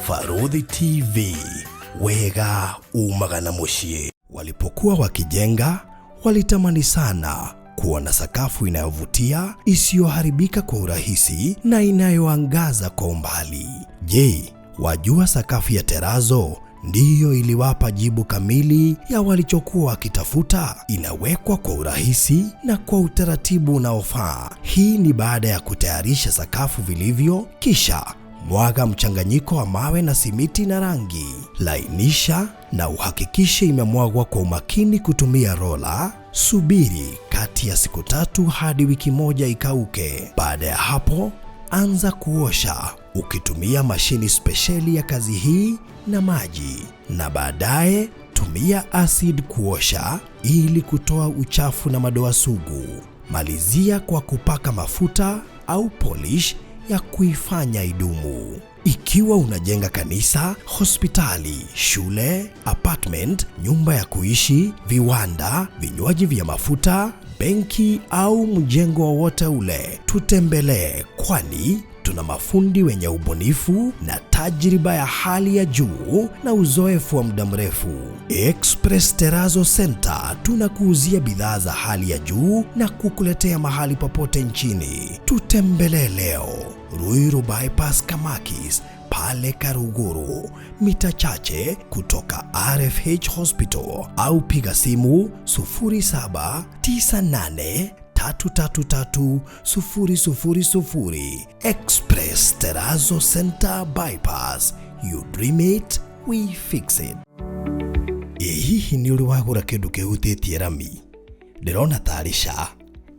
Barũthi TV, wega umaga na mũciĩ. Walipokuwa wakijenga, walitamani sana kuwa na sakafu inayovutia, isiyoharibika kwa urahisi na inayoangaza kwa umbali. Je, wajua sakafu ya terazo ndiyo iliwapa jibu kamili ya walichokuwa wakitafuta? Inawekwa kwa urahisi na kwa utaratibu unaofaa. Hii ni baada ya kutayarisha sakafu vilivyo, kisha mwaga mchanganyiko wa mawe na simiti na rangi. Lainisha na uhakikishe imemwagwa kwa umakini kutumia rola. Subiri kati ya siku 3 hadi wiki 1 ikauke. Baada ya hapo, anza kuosha ukitumia mashini spesheli ya kazi hii na maji, na baadaye tumia acid kuosha ili kutoa uchafu na madoa sugu. Malizia kwa kupaka mafuta au polish ya kuifanya idumu. Ikiwa unajenga kanisa, hospitali, shule, apartment, nyumba ya kuishi, viwanda, vinywaji vya mafuta, benki au mjengo wowote ule, tutembelee, kwani tuna mafundi wenye ubunifu na tajriba ya hali ya juu na uzoefu wa muda mrefu. Express Terrazzo Center tunakuuzia bidhaa za hali ya juu na kukuletea mahali popote nchini. Tutembelee leo Ruiru Bypass Kamakis pale Karuguru, mita chache kutoka RFH Hospital, au piga simu 0798 333 000. Express Terrazzo Center Bypass. You dream it, we fix it. Ĩ hihi nĩ ũrĩ wagũra kĩndũ kĩhutĩtie rami? Ndĩrona tarĩ ca,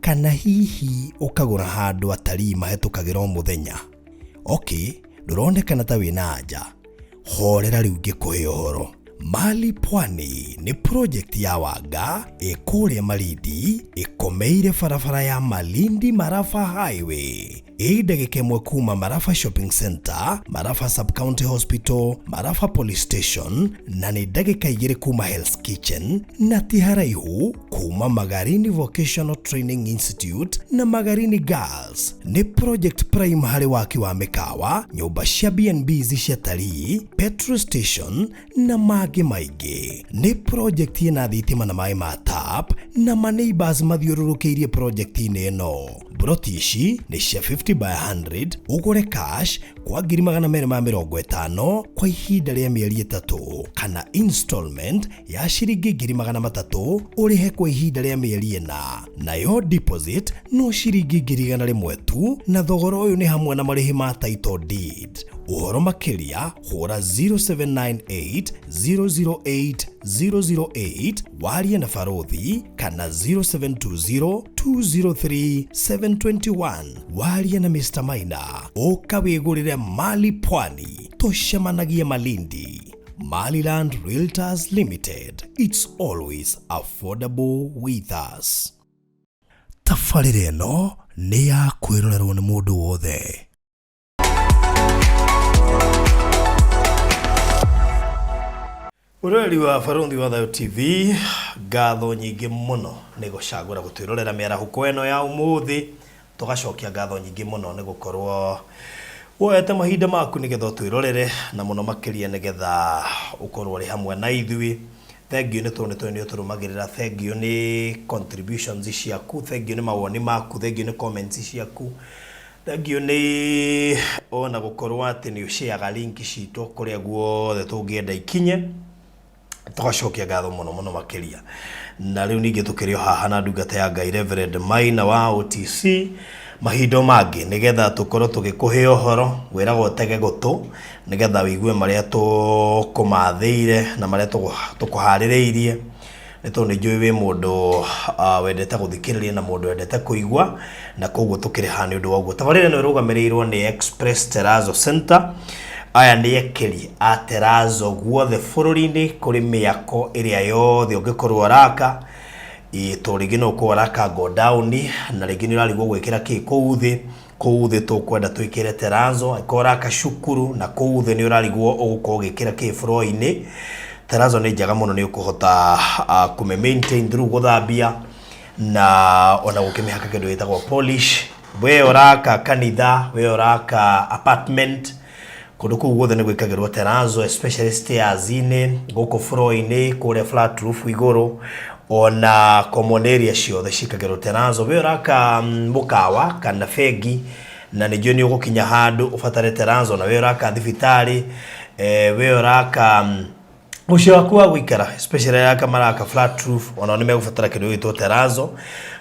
kana hihi ũkagũra handũ atarii mahĩtũkagĩra o mũthenya? Okay, ndũronekana ta wĩna anja. Horera rĩu ngĩkũhe ũhoro. Mali Pwani nĩ project ya Wanga ĩ kũrĩa Malindi, ĩkomeire barabara ya Malindi Marafa Highway. Ĩ ndagĩka 1 kuma Marafa Shopping Center, Marafa Sub-County Hospital, Marafa Police Station, na nĩ ndagĩka 2 kuma Hell's Kitchen, na ti haraihu kuma Magarini Vocational Training Institute na Magarini Girls. Nĩ project prime harĩ waki wa mĩkawa, nyũmba cia B&Bs cia talii, petrol station na mangĩ maingĩ. Nĩ project ĩna thitima na maĩ ma tap na ma neighbors mathiũrũrũkĩirie project-inĩ ĩno. Broti ici nĩ cia 50 by 100, ũgũre cash kwa ngiri magana merĩ ma mĩrongo ĩtano kwa ihinda rĩa mĩeri 3, kana installment ya ciringi ngiri magana matatũ ũrĩhe kwa ihinda rĩa mĩeri 4. Nayo deposit no ciringi ngiri igana rĩmwe tu, na thogora ũyũ nĩ hamwe na marĩhi ma title deed. Ũhoro makĩria hũra 0798 008 008 warie na Barothi, kana 0720 203 721 warie na Mr. Maina. Ũka wĩgũrĩre Mali Pwani, tũcemanagie Malindi. Maliland Realtors Limited, it's always affordable with us. Tabarĩra ĩno nĩ ya kwĩrorerwo nĩ mũndũ wothe. Ũroreri wa Barũthi wa Thayũ TV, ngatho nyingĩ mũno nĩ gũcagũra gũtwĩrorera mĩarahũko ĩno ya ũmũthĩ. Tũgacokia ngatho nyingĩ mũno nĩ gũkorwo woete mahinda maku nĩgetha ũtwĩrorere, na mũno makĩria nĩgetha ũkorwo ũrĩ hamwe na ithuĩ. Thank you nĩ tondũ nĩ tũĩ nĩ ũtũrũmagĩrĩra, thank you nĩ contributions ciaku, thank you nĩ mawoni maku, thank you nĩ comments ciaku, thank you nĩ ona gũkorwo atĩ nĩ ũshareaga link citũ kũrĩa guothe tũngĩenda ikinye. Tũgacokia ngatho mũno mũno makĩria. Na rĩu ningĩ tũkĩrĩ o haha na ndungata ya Ngai Reverend Maina wa OTC mahinda mangĩ nĩgetha tũkorwo tũgĩkũhe ũhoro, wĩragwo ũtege gũtũ nĩgetha wĩigue marĩa tũkũmathĩire na marĩa tũkũharĩrĩirie. Nĩ tondũ nĩ njũĩ wĩ mũndũ wendete gũthikĩrĩria na mũndũ wendete kũigua, na koguo tũkĩrĩ haha nĩ ũndũ wa ũguo. Tabarĩra ĩno ĩrũgamĩrĩirwo nĩ Express Terrazzo Center. Aya nĩ ekĩri a terrazzo guothe bũrũri-inĩ, kũrĩ mĩako ĩrĩa yothe ũngĩkorwo ũraka. Ĩ, to rĩngĩ no ũkorwo ũraka godown, na rĩngĩ nĩ ũrarigwo gwĩkĩra kĩ kũu thĩ. Kũu thĩ tũkwenda twĩkĩre terrazzo. Angĩkorwo ũraka cukuru, na kũu thĩ nĩ ũrarigwo ũgũkorwo ũgĩkĩra kĩ floor-inĩ. Terrazzo nĩ njega mũno, nĩ ũkũhota kũmĩ maintain through gũthambia na ona gũkĩmĩhaka kĩndũ gĩtagwo polish. We ũraka kanitha, we ũraka apartment, Kũndũ kũu guothe nĩ gwĩkagĩrwo terrazzo, especially stairs-inĩ, gũkũ floor-inĩ, kũrĩa flat roof igũrũ, ona common area ciothe ciĩkagĩrwo terrazzo. We ũraka mũkawa kana bengi, na nĩ njũĩ nĩ ũgũkinya handũ ũbatare terrazzo, na we ũraka thibitarĩ, we ũraka mũciĩ waku wa gũikara, especially arĩa maraka flat roof, onao nĩ megũbatara kĩndũ gĩgwĩtwo terrazzo.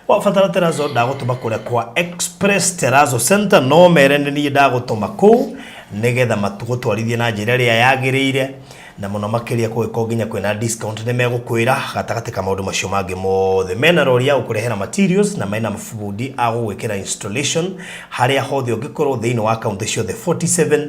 Wabatara terrazzo, ndagũtũma kũrĩa kwa Express Terrazzo Center, no mere nĩ niĩ ndagũtũma kũu nĩgetha matũgũtwarithie na njĩra ĩrĩa yagĩrĩire, na mũno makĩria kũngĩkorwo nginya kwĩna discount nĩ megũkwĩra gatagatĩ ka maũndũ macio mangĩ mothe. Mena rori ya gũkũrehera materials na mena mabundi a gũgwĩkĩra installation harĩa hothe ũngĩkorwo thĩinĩ wa kaunti ciothe 47.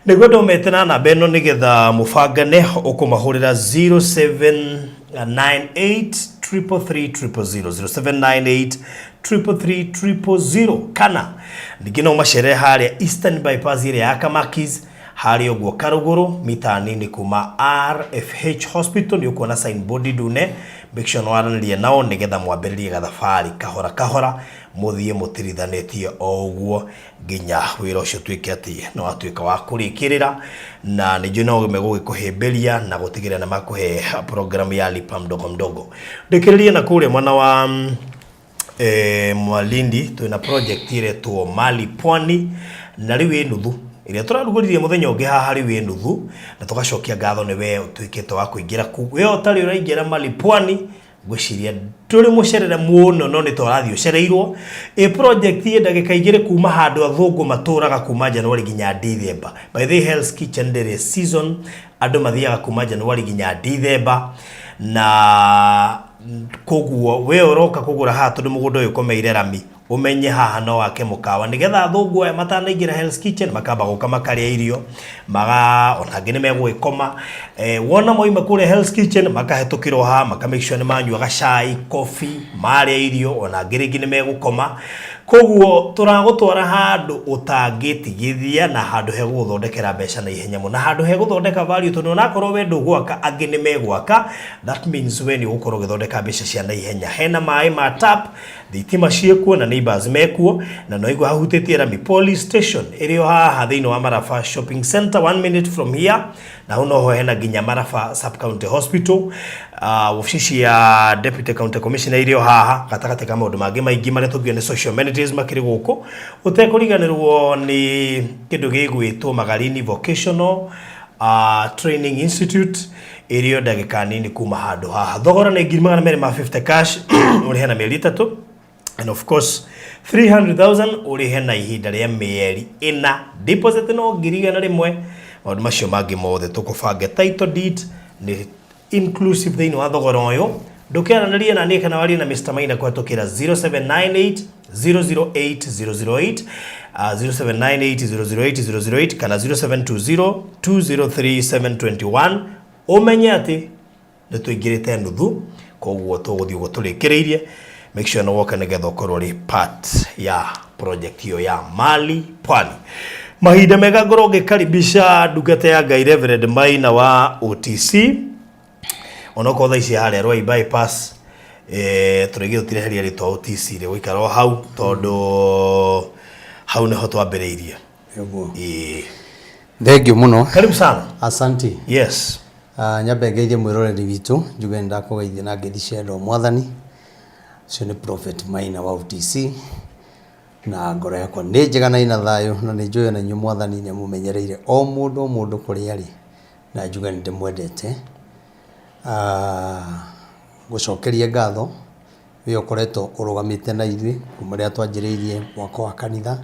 Nĩguo ndũmete na namba ĩno nĩgetha mũbangane, ũkũmahũrĩra 0798 333 000, 0798 333 000, kana ningĩ no macerere harĩa Eastern Bypass ĩrĩa ya Kamakis, harĩa ũguo Karũgũrũ, mita nini kuma RFH Hospital, nĩ ũkuona signboard ndune. Make sure nĩ waranĩria nao nĩgetha mwambĩrĩrie gathabarĩ kahora kahora, mũthiĩ mũtirithanĩtie o ũguo nginya wĩra ũcio ũtuĩke atĩ nĩ watuĩka wa kũrĩkĩrĩra. Na nĩ njũĩ no megũgĩkũhĩmbĩria na gũtigĩrĩra nĩ makũhe program ya lipa mdogo mdogo. Ndĩkĩrĩrie na kũrĩa mwena wa Malindi, twĩna project ĩretwo Mali Pwani, na rĩu ĩ nuthu ĩrĩa tũrarugũririe mũthenya ũngĩ haha, rĩu ĩ nuthu, na tũgacokia ngatho nĩ we ũtuĩkĩte wa kũingĩra kũu. We ũtarĩ ũraingĩra Mali Pwani, ngwĩciria ndũrĩ mũcerere mũno, no nĩ twarathiĩ ũcereirwo. Ĩ project ĩ ndagĩka 2 kuma handũ athũngũ matũraga kuma January nginya December. By the way, Hell's Kitchen ndĩrĩ season, andũ mathiaga kuma January nginya December, na koguo we ũroka kũgũra haha tondũ mũgũnda ũyũ ũkomeire rami, ũmenye haha no wake mũkawa nĩgetha athũngũ aya matanaingĩra Hell's Kitchen makamba gũka makarĩa irio, maga ona angĩ nĩ megũgĩkoma. Wona moima kũrĩa Hell's Kitchen, makahetũkĩrwo haha, maka make sure nĩ manyua gacai, coffee, marĩa irio, ona angĩ rĩngĩ nĩ megũkoma. Koguo tũragũtwara handũ ũtangĩtigithia na handũ hegũgũthondekera mbeca na ihenya mũno, na handũ hegũthondeka value, tondũ onakorwo we ndũgwaka, angĩ nĩ megwaka. That means we nĩ ũgũkorwo ũgĩthondeka mbeca cia na ihenya. Hena maĩ ma tap, thitima ciĩkuo na neighbors mekuo, na no igua hahutĩtie rami. Police station ĩrĩ o haha thĩinĩ wa Marafa Shopping Center, 1 minute from here, na hau noho hena nginya Marafa Sub County Hospital. Wabici cia Deputy County Commissioner irĩ o haha gatagatĩ ka maũndũ mangĩ maingĩ marĩa tũngiuga nĩ social amenities makĩrĩ gũkũ, ũtekũriganĩrwo nĩ kĩndũ gĩgwĩtwo Magarini Vocational Training Institute ĩrĩ o ndagĩka nini kuma handũ haha. Thogora nĩ 250,000 cash, ũrĩhe na mĩeri 3, and of course 300,000 ũrĩhe na ihinda rĩa mĩeri 4. Deposit no 100,000, maũndũ macio mangĩ mothe tũkũbange. Title deed nĩ inclusive thĩinĩ wa thogora ũyũ. Ndũkĩaranĩrie na niĩ kana warie na Mr. Maina kũhetũkĩra 0798 008 008, 0798 008 008 kana 0720 203 721. Ũmenye atĩ nĩ tũingĩrĩte nuthu, koguo tũgũthiĩ ũguo tũrĩkĩrĩirie. Make sure nĩ woka nĩgetha ũkorwo ũrĩ part ya project ĩyo ya Mali Pwani. Mahinda mega ngorwo ngĩkaribisha ndungata ya Ngai Reverend Maina wa OTC, onokorwo thaa ici harĩa Ruai Bypass, tũrĩgĩ tũtireheria rĩtwa OTC, rĩgũikara o hau tondũ hau nĩho twambĩrĩirie. Nĩguo. Ĩĩ. Thank you mũno. Karibu sana. Asanti. Yes. Nyambe ngeithie mwĩroreri witũ, njuge nĩ ndakũgeithia na ngeithi cia wendo wa Mwathani. Ũcio nĩ Prophet Maina wa OTC, na ngoro yakwa nĩ njega na ĩna thayũ, na nĩ njũĩ ona inyuĩ Mwathani nĩ amũmenyereire o mũndũ o mũndũ kũrĩa arĩ, na njuge nĩ ndĩmwendete. Ngũcokerie ngatho we ũkoretwo ũrũgamĩte na ithuĩ kuma rĩrĩa twanjĩrĩirie mwako wa kanitha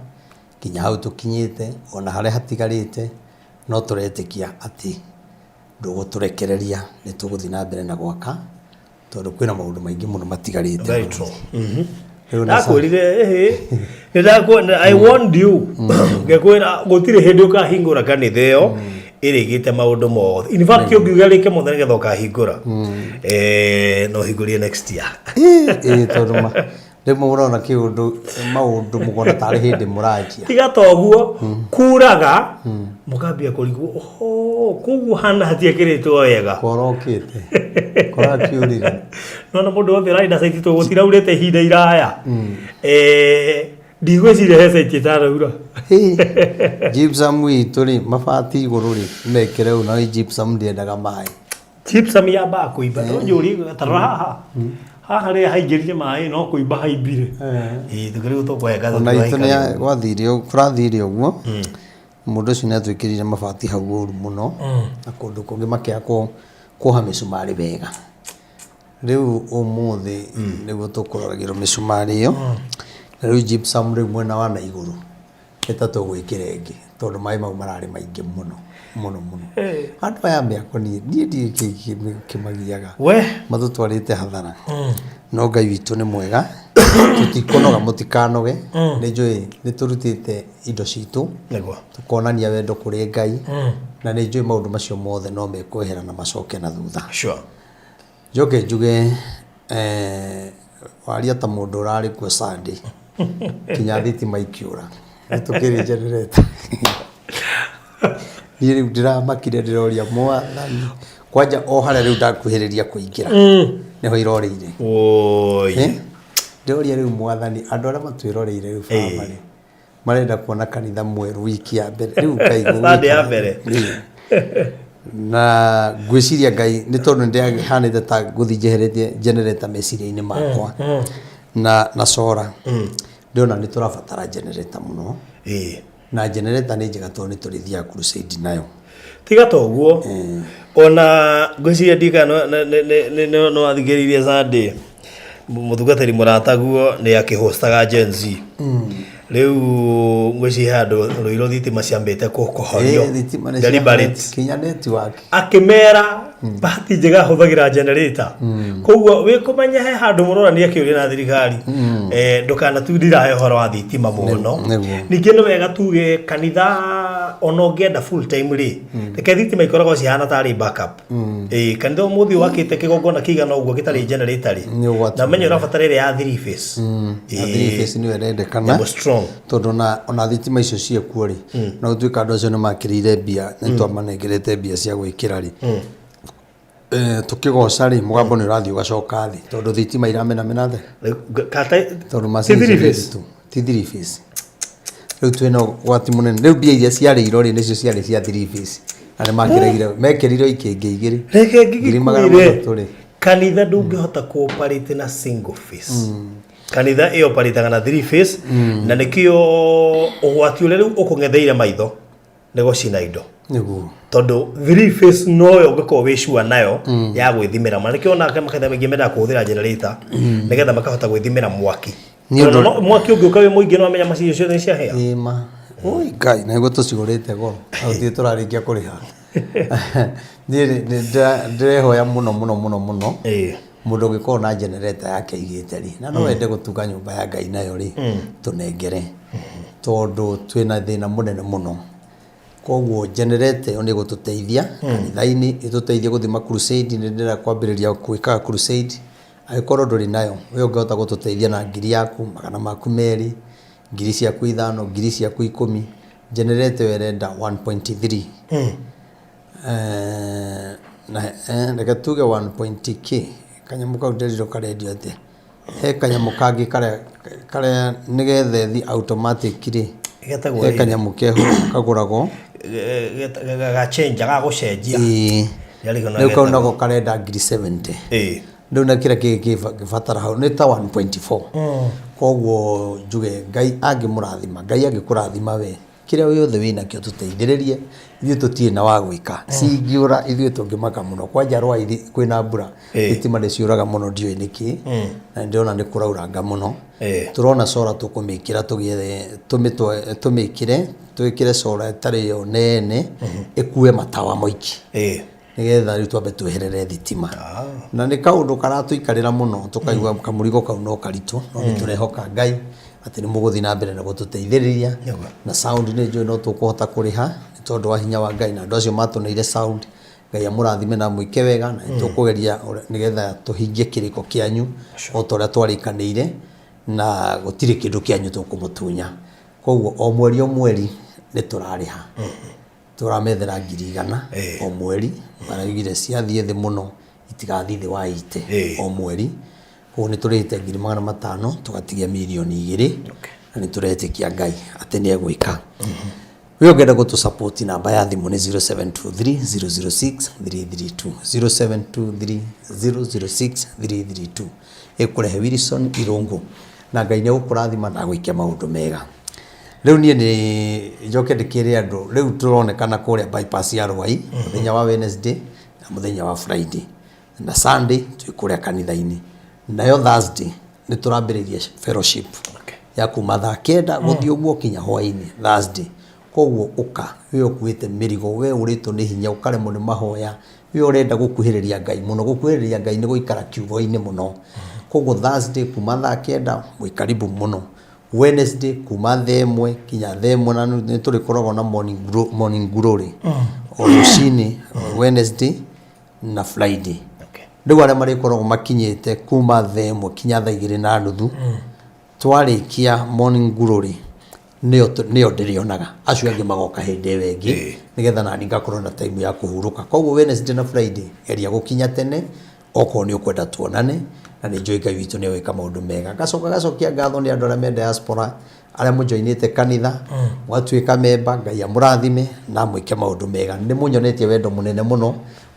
nginya hau tũkinyĩte, ona harĩa hatigarĩte, no tũretĩkia atĩ ndũgũtũrekereria, nĩ tũgũthiĩ na mbere na gwaka tondũ kwĩna maũndũ maingĩ mũno matigarĩte. Very true. Rĩu na Ndakwĩrire ĩhĩ, nĩ I warned you, ngĩkwĩra gũtirĩ hĩndĩ ũkahingũra kanitha ĩyo ĩrĩgĩte maũndũ mothe. In fact, ũngiuga rĩke mothe nĩgetha ũkahingũra, no hingũrie next year. Ĩĩ, tondũ rĩmwe mũrona kĩũndũ maũndũ mũkona tarĩ hĩndĩ mũranjia. Tiga toguo kuraga mũkambia kũrigwo, oho, koguo hana hatiĩkĩrĩtwo wega. Korokĩte korakiũrire. Nona mũndũ wothe ũrarĩ na site tũgũtiraurĩte ihinda iraya. Ndigwĩciria he site ĩtaraura. Gypsum itũ rĩ, mabati igũrũ rĩ, mekĩre ũũ na gypsum ndĩendaga maĩ. Gypsum yambaga kũimba, no njũrie ta rora haha. Haha rĩrĩa haingĩrire maĩ no kũimba haimbire. Ĩĩ rĩu tũkũhe ngatho. Ona itũ nĩ gwathire kũrathire ũguo. Mũndũ ũcio nĩ atwĩkĩrire mabati hau ũru mũno na kũndũ kũngĩ makĩaga kuoha mĩcumarĩ wega. Rĩu ũmũthĩ nĩguo tũkũroragĩrwo mĩcumarĩ ĩyo. Na rĩu gypsum rĩu mwena wa na igũrũ nĩ ta tũgwĩkĩra ĩngĩ tondũ maĩ mau mararĩ maingĩ mũno mũno mũno. Andũ aya a mĩako niĩ ndiũĩ kĩĩ kĩmagiaga. We Matũtwarĩte hathara. No Ngai witũ nĩ mwega, tũtikũnoga mũtikanoge. Nĩ njũĩ nĩ tũrutĩte indo citũ nĩguo tũkonania wendo kũrĩ Ngai, na nĩ njũĩ maũndũ macio mothe no mekwehera na macoke na thutha. Sure. Njoke njuge waria ta mũndũ ũrarĩ kuo Sunday kinya thitima ikĩũra nĩ tũkĩrĩ generator. Niĩ rĩu ndĩramakire ndĩroria Mwathani, kwanja o harĩa rĩu ndakuhĩrĩria kũingĩra nĩho irorĩire. Oi. Ndĩroria rĩu Mwathani, andũ arĩa matwĩroreire rĩu baba rĩ, marenda kuona kanitha mwerũ wiki ya mbere rĩu Ngai Sunday ya mbere. Na ngwĩciria Ngai nĩ tondũ nĩndĩhanĩte ta ngũthiĩ njeheretie generator meciria-inĩ makwa na solar. Ndĩrona nĩ tũrabatara generator mũno. Na generator nĩ njega tondũ nĩ tũrĩthiaga crusade nayo. Tiga ta ũguo, ona ngwĩciria ndika no wathikĩrĩirie Sunday, mũtungatĩri mũrataguo nĩ akĩhostaga Gen Z. Rĩu ngwĩciria handũ rũirũ thitima ciambĩte kũhorio. Thitima nĩ Deliberate. Kinya network. Akĩmera bahati njega hũthagĩra generator. Koguo wĩ kũmenya he handũ mũrorania kĩũria na thirikari, ndũkanatundirahe ũhoro wa thitima mũno. Ningĩ nĩ wega tuge kanitha ona ũngĩenda full time rĩ, reke thitima ikoragwo cihana tarĩ backup. Kanitha ũmũthĩ wakĩte kĩgongona kĩigana ũguo gĩtarĩ generator rĩ, na ũmenye ũrabatara ĩrĩa ya three phase. Ya three phase nĩyo ĩrendekana. Nyamũ strong. Tondũ ona thitima icio ciĩkuo rĩ, no gũtuĩka andũ acio nĩ makĩrĩire mbia, nĩ twamanengerete mbia cia gwĩkĩra rĩ. Tũkĩgoca rĩ, mũgambo nĩ ũrathiĩ ũgacoka thĩ tondũ thitima iramenamena thĩ. Tondũ macini Ti three phase? Ti three phase. Rĩu twĩna ũgwati mũnene. Rĩu mbia iria ciarĩirwo rĩ, nĩcio ciarĩ cia three phase. Na nĩ makĩregire, mekĩrire ikĩngĩ igĩrĩ. Reke Ngiri magana ngĩgĩkwĩre, matatũ rĩ. Kanitha ndũngĩhota kũ-operate na single phase. Kanitha ĩ operate na three phase, na nĩkĩo ũgwati ũrĩa rĩu ũkũng'etheire maitho nĩ gũcina indo. Nĩguo. Tondũ three phase noyo ũngĩkorwo wĩ sure nayo ya gwĩthimĩra. Ma nĩkĩo onake makanitha maingĩ mendaga kũhũthĩra generator nĩgetha makahota gwĩthimĩra mwaki. Nĩ ũndũ Tondũ no mwaki ũngĩũka wĩ mũingĩ no wamenya macini ciothe nĩ ciahĩa. Ĩĩ ma. Oi Ngai, na nĩguo tũcigũrĩte goro. Na gũtirĩ tũrarĩkia kũrĩha. Niĩ ndĩrehoya mũno mũno mũno mũno. Mũndũ ũngĩkorwo na generator yake aigĩte rĩ, na no wende gũtunga nyũmba ya Ngai nayo rĩ, tũnengere. Tondũ twĩna thĩna mũnene mũno. Koguo generator ĩyo nĩ ĩgũtũteithia kanitha-inĩ, ĩtũteithie gũthiĩ ma crusade, nĩ ndĩrenda kwambĩrĩria gwĩkaga crusade. Angĩkorwo ndũrĩ nayo, we ũngĩhota gũtũteithia na ngiri yaku, magana maku merĩ, ngiri ciaku ithano, ngiri ciaku ikũmi, generator ĩyo ĩrenda 1.3. Na reke tuge 1 point k, kanyamũ kau nderirwo karendio atĩa. He kanyamũ kangĩ karĩa nĩ gethethi automatic rĩ, Getagwo he rĩrĩ. kanyamũ keho kagũragwo. Gachenja, gagũcenjia. Ĩĩ. Ndarigwo Rĩu kau getagwo. nako karenda ngiri 70. Rĩu na kĩrĩa kĩngĩ kĩbatara hau nĩ ta 1.4. Koguo njuge Ngai angĩmũrathima, Ngai angĩkũrathima we, kĩrĩa gĩothe wĩnakĩo tũteithĩrĩrie, ithuĩ tũtirĩ na wa gwĩka. Cingĩũra ithuĩ tũngĩmaka mũno. Kwanja rwai kwĩna mbura, thitima nĩ ciũraga mũno ndiũĩ nĩkĩ, na nĩndĩrona nĩ kũrauranga mũno. Tũrona solar tũkũmĩkĩra tũgĩethe, tũmĩkĩre, twĩkĩre solar ĩtarĩ ĩyo nene, ĩkue matawa moiki. Nĩgetha rĩu twambe tweherere thitima. Na nĩ kaũndũ karatũikarĩra mũno, tũkaigua kamũrigo kau no karitũ, no nĩ tũrehoka Ngai atĩ nĩ mũgũthiĩ na mbere na gũtũteithĩrĩria. Na sound nĩ njũĩ no tũkũhota kũrĩha nĩ tondũ wa hinya wa Ngai na andũ acio matũneire sound, Ngai amũrathime na amwĩke wega, na nĩ tũkũgeria nĩgetha tũhingie kĩrĩko kĩanyu o ta ũrĩa twarĩkanĩire, na gũtirĩ kĩndũ kĩanyu tũkũmũtunya. Koguo o mweri o mweri nĩ tũrarĩha. Tũramethera ngiri igana o mweri, maraugire ciathiĩ thĩ mũno itigathiĩ thĩ wa 80 o mweri. Koguo nĩ tũrĩhĩte ngiri magana matano tũgatigia mirioni igĩrĩ. Na nĩ tũretĩkia Ngai atĩ nĩ egwĩka. We ũngĩenda gũtũ support, namba ya thimũ nĩ 0723 006 332, 0723 006 332, ĩkũrehe Wilson Irũngũ, na Ngai nĩ egũkũrathima na agwĩke maũndũ mega. Rĩu niĩ nĩ njoke ndĩkĩre andũ, rĩu tũronekana kũrĩa bypass ya Rwai mũthenya wa Wednesday na mũthenya wa Friday na Sunday twĩ kũrĩa kanitha-inĩ. Nayo Thursday nĩ tũrambĩrĩria fellowship ya kuma thaa 9 gũthiĩ ũguo kinya hwaĩ-inĩ Thursday. Koguo ũka we ũkuĩte mĩrigo, we ũrĩtwo nĩ hinya ũkaremwo nĩ mahoya, we ũrenda gũkuhĩrĩria Ngai mũno. Gũkuhĩrĩria Ngai nĩ gũikara kiugo-inĩ mũno. Koguo Thursday kuma thaa 9 mwĩ karibu mũno. Wednesday kuma thaa 1 kinya 1:30 nĩ tũrĩkoragwo na morning glory o rũcinĩ Wednesday na Friday. Rĩu arĩa marĩkoragwo makinyĩte kuma 1:00 kinya 2:30, twarĩkia morning glory nĩyo nĩyo ndĩrĩonaga. Acio angĩ magoka hĩndĩ ĩyo ĩngĩ, nĩgetha nani ngakorwo na time ya kũhurũka. Koguo Wednesday na Friday geria gũkinya tene okorwo nĩ ũkwenda tuonane, na nĩ njũĩ Ngai witũ nĩ egwĩka maũndũ mega. Ngacoka gacokia ngatho nĩ andũ arĩa me diaspora, arĩa mũjoinĩte kanitha mũgatuĩka memba. Ngai amũrathime na amwĩke maũndũ mega. Nĩ mũnyonetie wendo mũnene mũno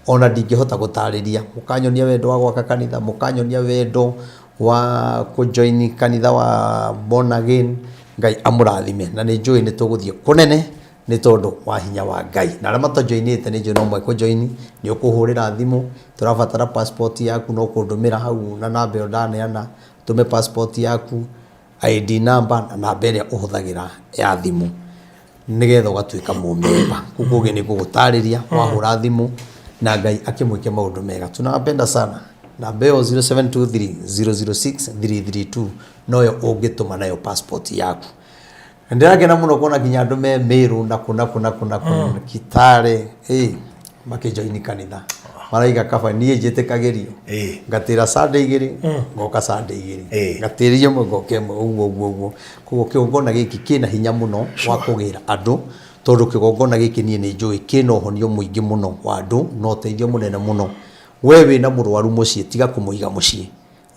ona ndingĩhota gũtarĩria. Mũkanyonia wendo wa gwaka kanitha, mũkanyonia wendo wa kũjoin kanitha wa born again. Ngai amũrathime, na nĩ njũĩ nĩ tũgũthiĩ kũnene nĩ tondũ wa hinya wa Ngai. Na arĩa matajoinĩte, nĩ njũĩ no mekũjoini. Nĩ ũkũhũrĩra thimũ, tũrabatara passport yaku, no kũndũmĩra hau na namba ĩyo ndaneana. Tũme passport yaku, ID number na namba ĩrĩa ũhũthagĩra ya thimũ, nĩgetha ũgatuĩka mũmemba. Kũu kũngĩ nĩ ngũgũtarĩria wahũra thimũ, na Ngai akĩmwĩke maũndũ mega. Tunawapenda sana. Namba ĩyo 0723 006 332 noyo ũngĩtũma nayo passport yaku. Na ndĩrakena mũno kuona nginya andũ me Meru na kũ na kũ na kũ na kũ, Kitale, makĩjoini kanitha, maraiga kaba niĩ njĩtĩkagĩrio ngatĩra Sunday 2, ngoka Sunday 2, ngatĩria 1, ngoka 1, ũguo ũguo ũguo. Koguo kĩgongona gĩkĩ kĩna hinya mũno wa kũgĩra andũ, tondũ kĩgongona gĩkĩ niĩ nĩ njũĩ kĩna ũhonio mũingĩ mũno wa andũ na ũteithio mũnene mũno. We wĩna mũrwaru mũciĩ, tiga kũmũiga mũciĩ,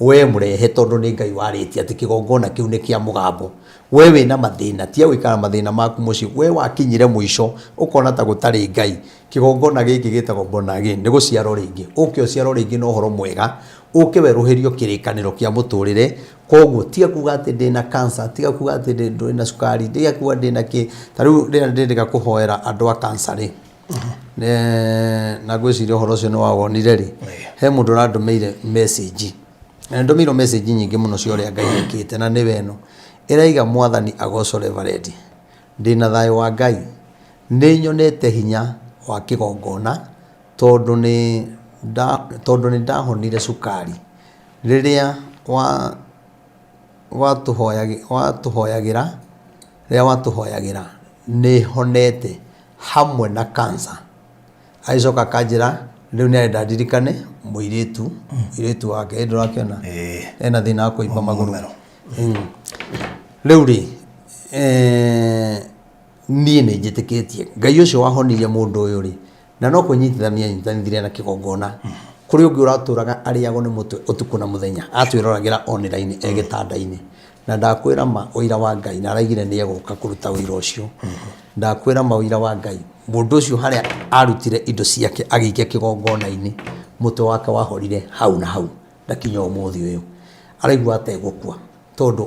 we mũrehe, tondũ nĩ Ngai warĩtie atĩ kĩgongona kĩu nĩ kĩa mũgambo. We wĩna mathĩna, tiga gũikara mathĩna maku mũciĩ. We wakinyire mũico ũkona ta gũtarĩ Ngai, kĩgongona gĩkĩ gĩtagwo born again, nĩ gũciarwo rĩngĩ. Ũke ũciarwo rĩngĩ na ũhoro mwega, ũke werũhĩrio kĩrĩkanĩro kĩa mũtũrĩre. Koguo tiga kuga atĩ ndĩna cancer, tiga kuga atĩ ndĩ na cukari, tiga kuga ndĩna kĩ. Ta rĩu rĩrĩa ndĩrĩga kũhoera andũ a cancer rĩ, na ngwĩciria ũhoro ũcio nĩ wawonire rĩ, he mũndũ ũrandũmĩire message, na ndũmĩirwo message nyingĩ mũno cia ũrĩa Ngai ekĩte, na nĩwe ĩno ĩraiga: "Mwathani agocwo. Reverend, ndĩna thayũ wa Ngai, nĩ nyonete hinya wa kĩgongona tondũ nĩ ndahonire cukari rĩrĩa wa watũhoyagĩra, rĩrĩa watũhoyagĩra nĩ honete hamwe na cancer." Agĩcoka akanjĩra rĩu nĩ arenda ndirikane mũirĩtu wake ĩ ndũrakĩona ena thĩna wa kũimba magũrũ. Mũmero. Rĩu rĩ, niĩ nĩ njĩtĩkĩtie Ngai ũcio wahonirie mũndũ ũyũ rĩ, na no kwĩnyitithania nyitanithirie na kĩgongona. Kũrĩ ũngĩ ũratũraga arĩagwo nĩ mũtwe ũtukũ na mũthenya, atwĩroragĩra online e gĩtanda-inĩ, na ndakwĩra ma ũira wa Ngai, na araigire nĩ egũka kũruta ũira ũcio. Ndakwĩra ma ũira wa Ngai, mũndũ ũcio harĩa arutire indo ciake agĩikia kĩgongona-inĩ, mũtwe wake wahorire hau na hau, na kinya ũmũthĩ ũyũ araigua ategũkua, tondũ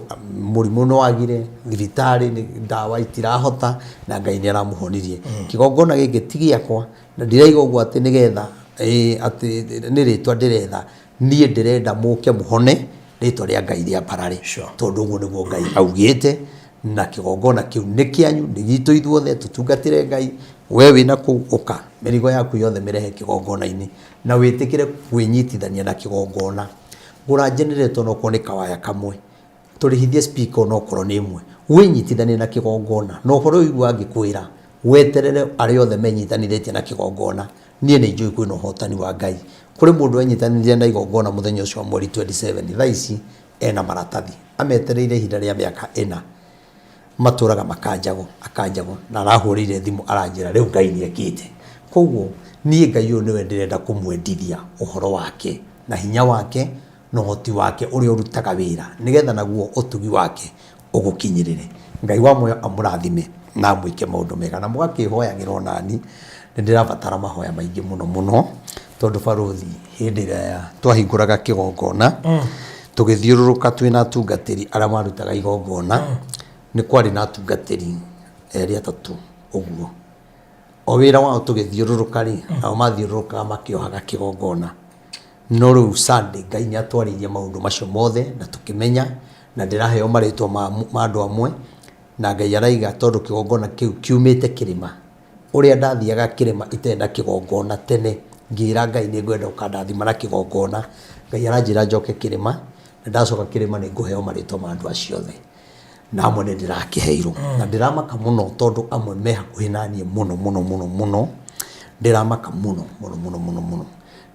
mũrimũ nĩ wagire thibitarĩ, nĩ ndawa itirahota, na Ngai nĩ aramũhonirie. Kĩgongona gĩkĩ ti gĩakwa, na ndiraiga ũguo atĩ nĩgetha atĩ nĩ rĩtwa ndĩretha. Niĩ ndĩrenda mũke mũhone, rĩtwa rĩa Ngai rĩambarare, tondũ ũguo nĩguo Ngai augĩte. Na kĩgongona kĩu nĩ kĩanyu, nĩ gitũ ithuothe tũtungatĩre Ngai. We wĩna kũu, ũka, mĩrigo yaku yothe mĩrehe kĩgongona-inĩ, na wĩtĩkĩre kwĩnyitithania na kĩgongona. Gũra generator onokorwo nĩ kawaya kamwe, tũrĩhithie speaker onokorwo nĩ ĩmwe, wĩnyitithanie na kĩgongona. Na ũhoro ũyũ ũiguaga ngĩkwĩra, weterere arĩa othe menyitanithĩtie na kĩgongona. Niĩ nĩ njũĩ kwĩna ũhotani wa Ngai. Kũrĩ mũndũ wenyitanithire na igongona mũthenya ũcio wa mweri 27, thaa ici ena maratathi ametereire ihinda rĩa mĩaka 4, matũraga makanjagwo akanjagwo, na arahũrĩire thimũ aranjĩra rĩu Ngai nĩ ekĩte. Koguo niĩ Ngai ũyũ nĩwe ndĩrenda kũmwendithia ũhoro wake na hinya wake na ũhoti wake ũrĩa ũrutaga wĩra, nĩgetha naguo ũtugi wake Ũgũkinyĩrĩre. Ngai wa muoyo amũrathime na amwĩke maũndũ mega na mũgakĩhoyagĩra onani. Nĩ ndĩrabatara mahoya maingĩ mũno mũno tondũ barũthi hĩndĩ ĩrĩa twahingũraga kĩgongona tũgĩthiũrũrũka twĩna atungatĩri arĩa marutaga igongona, nĩ kwarĩ na atungatĩri erĩ atatũ ũguo o wĩra wao tũgĩthiũrũrũka rĩ, nao mathiũrũrũkaga makĩohaga kĩgongona. No rĩu Sunday Ngai nĩ atwarĩirie maũndũ macio mothe na tũkĩmenya na ndĩraheo marĩtwa ma ma andũ amwe na Ngai araiga tondũ kĩgongona kĩu kiumĩte kĩrĩma. Ũrĩa ndathiaga kĩrĩma itarĩ na kĩgongona tene ngĩra Ngai nĩ ngwenda ũkandathima na kĩgongona, Ngai aranjĩra njoke kĩrĩma na ndacoka kĩrĩma nĩ ngũheo marĩtwa ma andũ acio othe. Na amwe nĩ ndĩrakĩheirwo na ndĩramaka mũno tondũ amwe me hakuhĩ na niĩ mũno mũno mũno mũno, ndĩramaka mũno mũno mũno mũno mũno.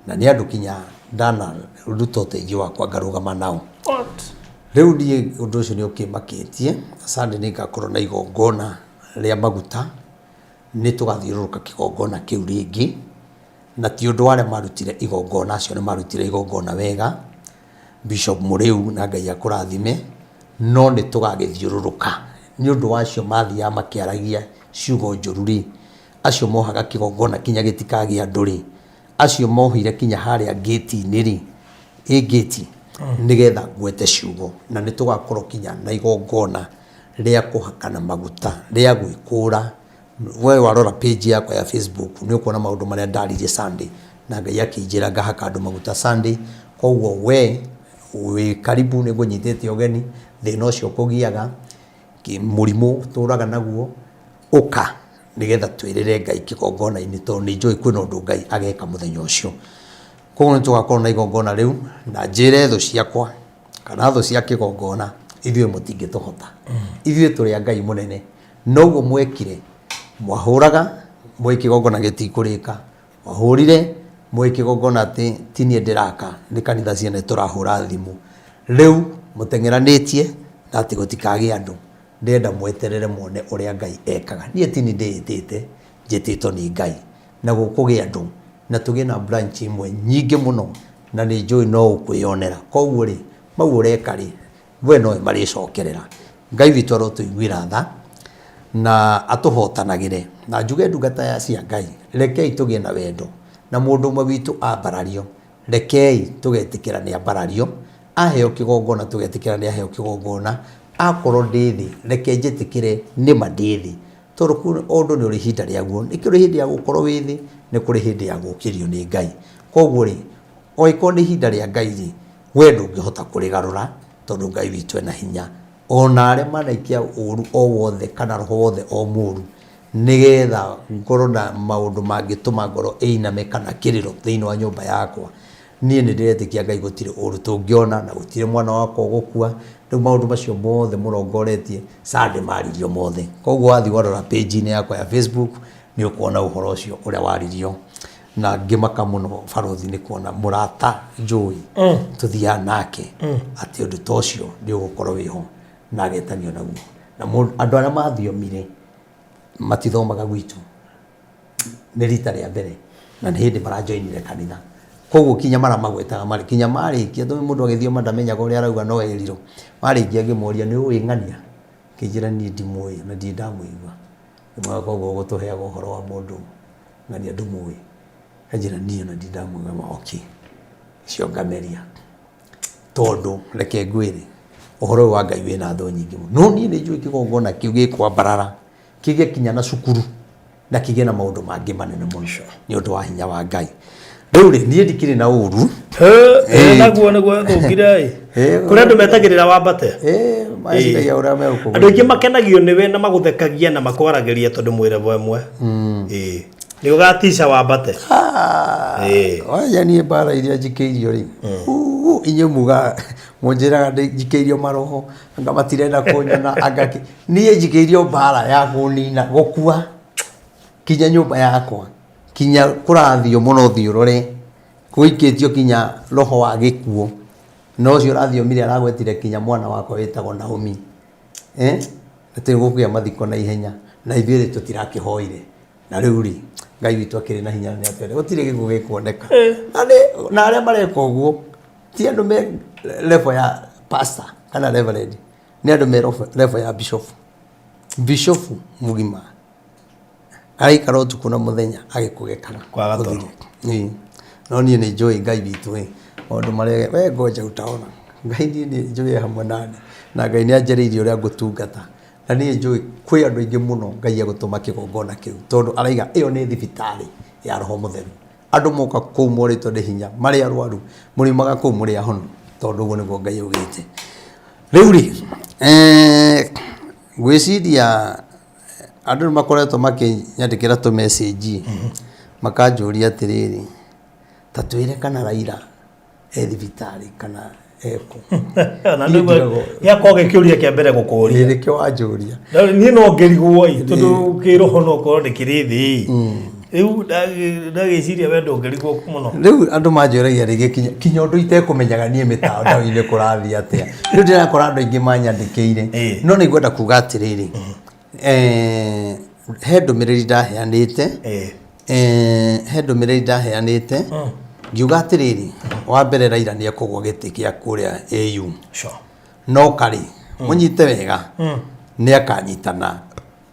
Na nĩ andũ kinya ndanaruta ũteithio wakwa ngarũgama nao. What? Rĩu niĩ ũndũ ũcio nĩ ũkĩmakĩtie. Sunday nĩ ngakorwo na igongona rĩa maguta, nĩ tũgathiũrũrũka kĩgongona kĩu rĩngĩ, na ti ũndũ wa arĩa marutire igongona, acio nĩ marutire igongona wega, Bishop Mũrĩu na Ngai akũrathime, no nĩ tũgagĩthiũrũrũka nĩ ũndũ wa acio mathiaga makĩaragia ciugo njũru rĩ, acio mohaga kĩgongona kinya gĩtikagĩe andũ rĩ, acio mohire kinya harĩa ngĩti-inĩ rĩ, ĩ ngĩti, nĩgetha ngwete ciugo, na nĩ tũgakorwo kinya na igongona rĩa kũhakana maguta, rĩa gwĩkũra. We warora page yakwa ya Facebook nĩ ũkuona maũndũ marĩa ndaririe Sunday, na Ngai akĩnjĩra ngahaka andũ maguta Sunday. Koguo we wĩ karibu, nĩ ngũnyitĩte ũgeni, thĩna ũcio ũkũgiaga, mũrimũ ũtũraga naguo, ũka nĩgetha twĩrĩre Ngai kĩgongona-inĩ tondũ nĩ njũĩ kwĩna ũndũ Ngai ageka mũthenya ũcio. Koguo nĩ tũgakorwo na igongona rĩu na njĩre thũ ciakwa kana thũ cia kĩgongona, ithuĩ mũtingĩtũhota. Ithuĩ tũrĩ a Ngai mũnene. Noguo mwekire, mwahũraga mwĩ kĩgongona gĩtikũrĩka, mwahũrire mwĩ kĩgongona atĩ ti niĩ ndĩraka, nĩ kanitha ciene tũrahũra thimũ. Rĩu mũteng'eranĩtie na atĩ gũtikagĩe andũ. Ndĩrenda mweterere muone ũrĩa Ngai ekaga. Niĩ ti niĩ ndĩĩtĩte, njĩtĩtwo nĩ Ngai. Na gũkũgĩa andũ, na tũgĩe na branch imwe nyingĩ mũno, na nĩ njũĩ no ũkwĩyonera. Koguo rĩ, mau ũreka rĩ, we nowe marĩcokerera. Ngai witũ arotũiguĩra tha na atũhotanagĩre. Na njuge ndungata ya cia Ngai, rekei tũgĩe na wendo, na mũndũ ũmwe witũ ambarario, rekei tũgetĩkĩra nĩ ambarario, aheo kĩgongona tũgetĩkĩra nĩ aheo kĩgongona, akorwo ndĩ thĩ, reke njĩtĩkĩre nĩma ndĩ thĩ. Tondũ o ũndũ nĩ ũrĩ ihinda rĩaguo, nĩ kũrĩ hĩndĩ ya gũkorwo wĩ thĩ, nĩ kũrĩ hĩndĩ ya gũkĩrio nĩ Ngai. Koguo rĩ, angĩkorwo nĩ ihinda rĩa Ngai rĩ, we ndũngĩhota kũrĩgarũra tondũ Ngai witũ ena hinya. Ona arĩa manaikia ũru o wothe kana roho wothe o mũru, nĩgetha ngorwo na maũndũ mangĩtũma ngoro ĩiname kana kĩrĩro thĩinĩ wa nyũmba yakwa, niĩ nĩ ndĩretĩkia Ngai gũtirĩ ũru tũngĩona na gũtirĩ mwana wakwa ũgũkua. Rĩu maũndũ macio mothe mũrongoretie Sunday maririo mothe. Koguo wathiĩ warora page-inĩ yakwa ya Facebook nĩ ũkuona ũhoro ũcio ũrĩa waririo. Na ngĩmaka mũno barũthi nĩ kuona mũrata njũĩ tũthiaga nake atĩ ũndũ ta ũcio nĩ ũgũkorwo wĩho na agetanio naguo. Na andũ arĩa mathiomire matithomaga gwitũ, nĩ rita rĩa mbere na nĩ hĩndĩ marajoinire kanitha. Koguo kinya maramagwetaga marĩ kinya marĩkia, tondũ mũndũ agĩthioma ndamenyaga ũrĩa arauga no erirwo. Marĩkia ngĩmoria nĩ ũĩ ng'ania? Akĩnjĩra niĩ ndimũĩ na ndirĩ ndamũigua. Ngĩmwĩra koguo ũgũtũheaga ũhoro wa mũndũ ng'ania ndũmũĩ? Anjĩra niĩ ona ndirĩ ndamũigua. Okay, icio ngameria. Tondũ reke ngwĩre ũhoro ũyũ wa Ngai wĩna thũ nyingĩ mũno. No niĩ nĩ njũĩ kĩgongona kĩu gĩkwambarara kĩgĩe kinya na cukuru na kĩgĩe na maũndũ mangĩ manene mũno nĩ ũndũ wa hinya wa Ngai. Rĩu rĩ, niĩ ndikĩrĩ na ũru. Naguo nĩguo thũkire ĩ. Kũrĩ andũ metagĩrĩra wambate. Meciragia ũrĩa megũkũgũithia. Andũ aingĩ makenagio nĩwe na magũthekagia na makwaragĩria tondũ mwĩ level ĩmwe. Nĩ ũgatica wambate. Wanja niĩ mbara iria njikĩirio rĩ, inyuĩ muga mũnjĩraga njikĩirio maroho, anga matirenda kũnyona, anga kĩ. Niĩ njikĩirio mbara ya kũnina, gũkua kinya nyũmba yakwa, kinya kũrathio mũno ũthiĩ ũrore, gũikĩtio kinya roho wa gĩkuũ. Na ũcio ũrathiomire aragwetire kinya mwana wakwa wĩtagwo Naomi. Atĩ gũkũgĩa mathiko na ihenya, na ithuĩ rĩ tũtirakĩhoire. Na rĩu rĩ, Ngai witũ akĩrĩ na hinya na nĩ atwendete, gũtirĩ gĩkuũ gĩkuoneka. Na nĩ, na arĩa mareka ũguo ti andũ me level ya pastor kana reverend. Nĩ andũ me level ya bishop, bishop mũgima araikara ũtukũ na mũthenya agĩkũgekana. Kwaga toro. Ũthire. Ĩĩ. No niĩ nĩ njũĩ Ngai witũ ĩ maũndũ marĩa we ngoja utaona. Ngai niĩ nĩ njũĩ hamwe nani, na Ngai nĩ anjarĩirie ũrĩa ngũtungata, na niĩ njũĩ kwĩ andũ aingĩ mũno Ngai egũtũma kĩgongona kĩu, tondũ araiga ĩyo nĩ thibitarĩ ya Roho Mũtheru. Andũ moka kũu morĩtwo nĩ hinya, marĩ arwaru, mũriumaga kũu mũrĩ ahonu, tondũ ũguo nĩguo Ngai augĩte. Rĩu rĩ, ngwĩciria andũ nĩ makoretwo makĩnyandĩkĩra tũ message, makanjũria atĩrĩrĩ, ta twĩre kana Raila e thibitarĩ kana ekũ. Na nĩguo gĩakorwo gĩ kĩũria kĩa mbere gũkũria. Ĩĩ, nĩkĩo wanjũria. Na niĩ no ngĩrigwo ĩ, tondũ kĩroho no ũkorwo nĩ kĩrĩ thĩ ĩ. Rĩu ndagĩciria we ndũngĩrigwo mũno. Rĩu andũ manjũragia rĩngĩ kinya ũndũ itekũmenyaga niĩ mĩtandao-inĩ kũrathiĩ atĩa. Rĩu ndĩrakora andũ aingĩ manyandĩkĩire. No nĩ ngwenda kuga atĩrĩrĩ, he ndũmĩrĩri ndaheanĩte, he ndũmĩrĩri ndaheanĩte, ngiuga atĩrĩrĩ, wa mbere Raila nĩ ekũgwa gĩtĩ kĩa kũrĩa AU. No karĩ, mũnyite wega, nĩ akanyitana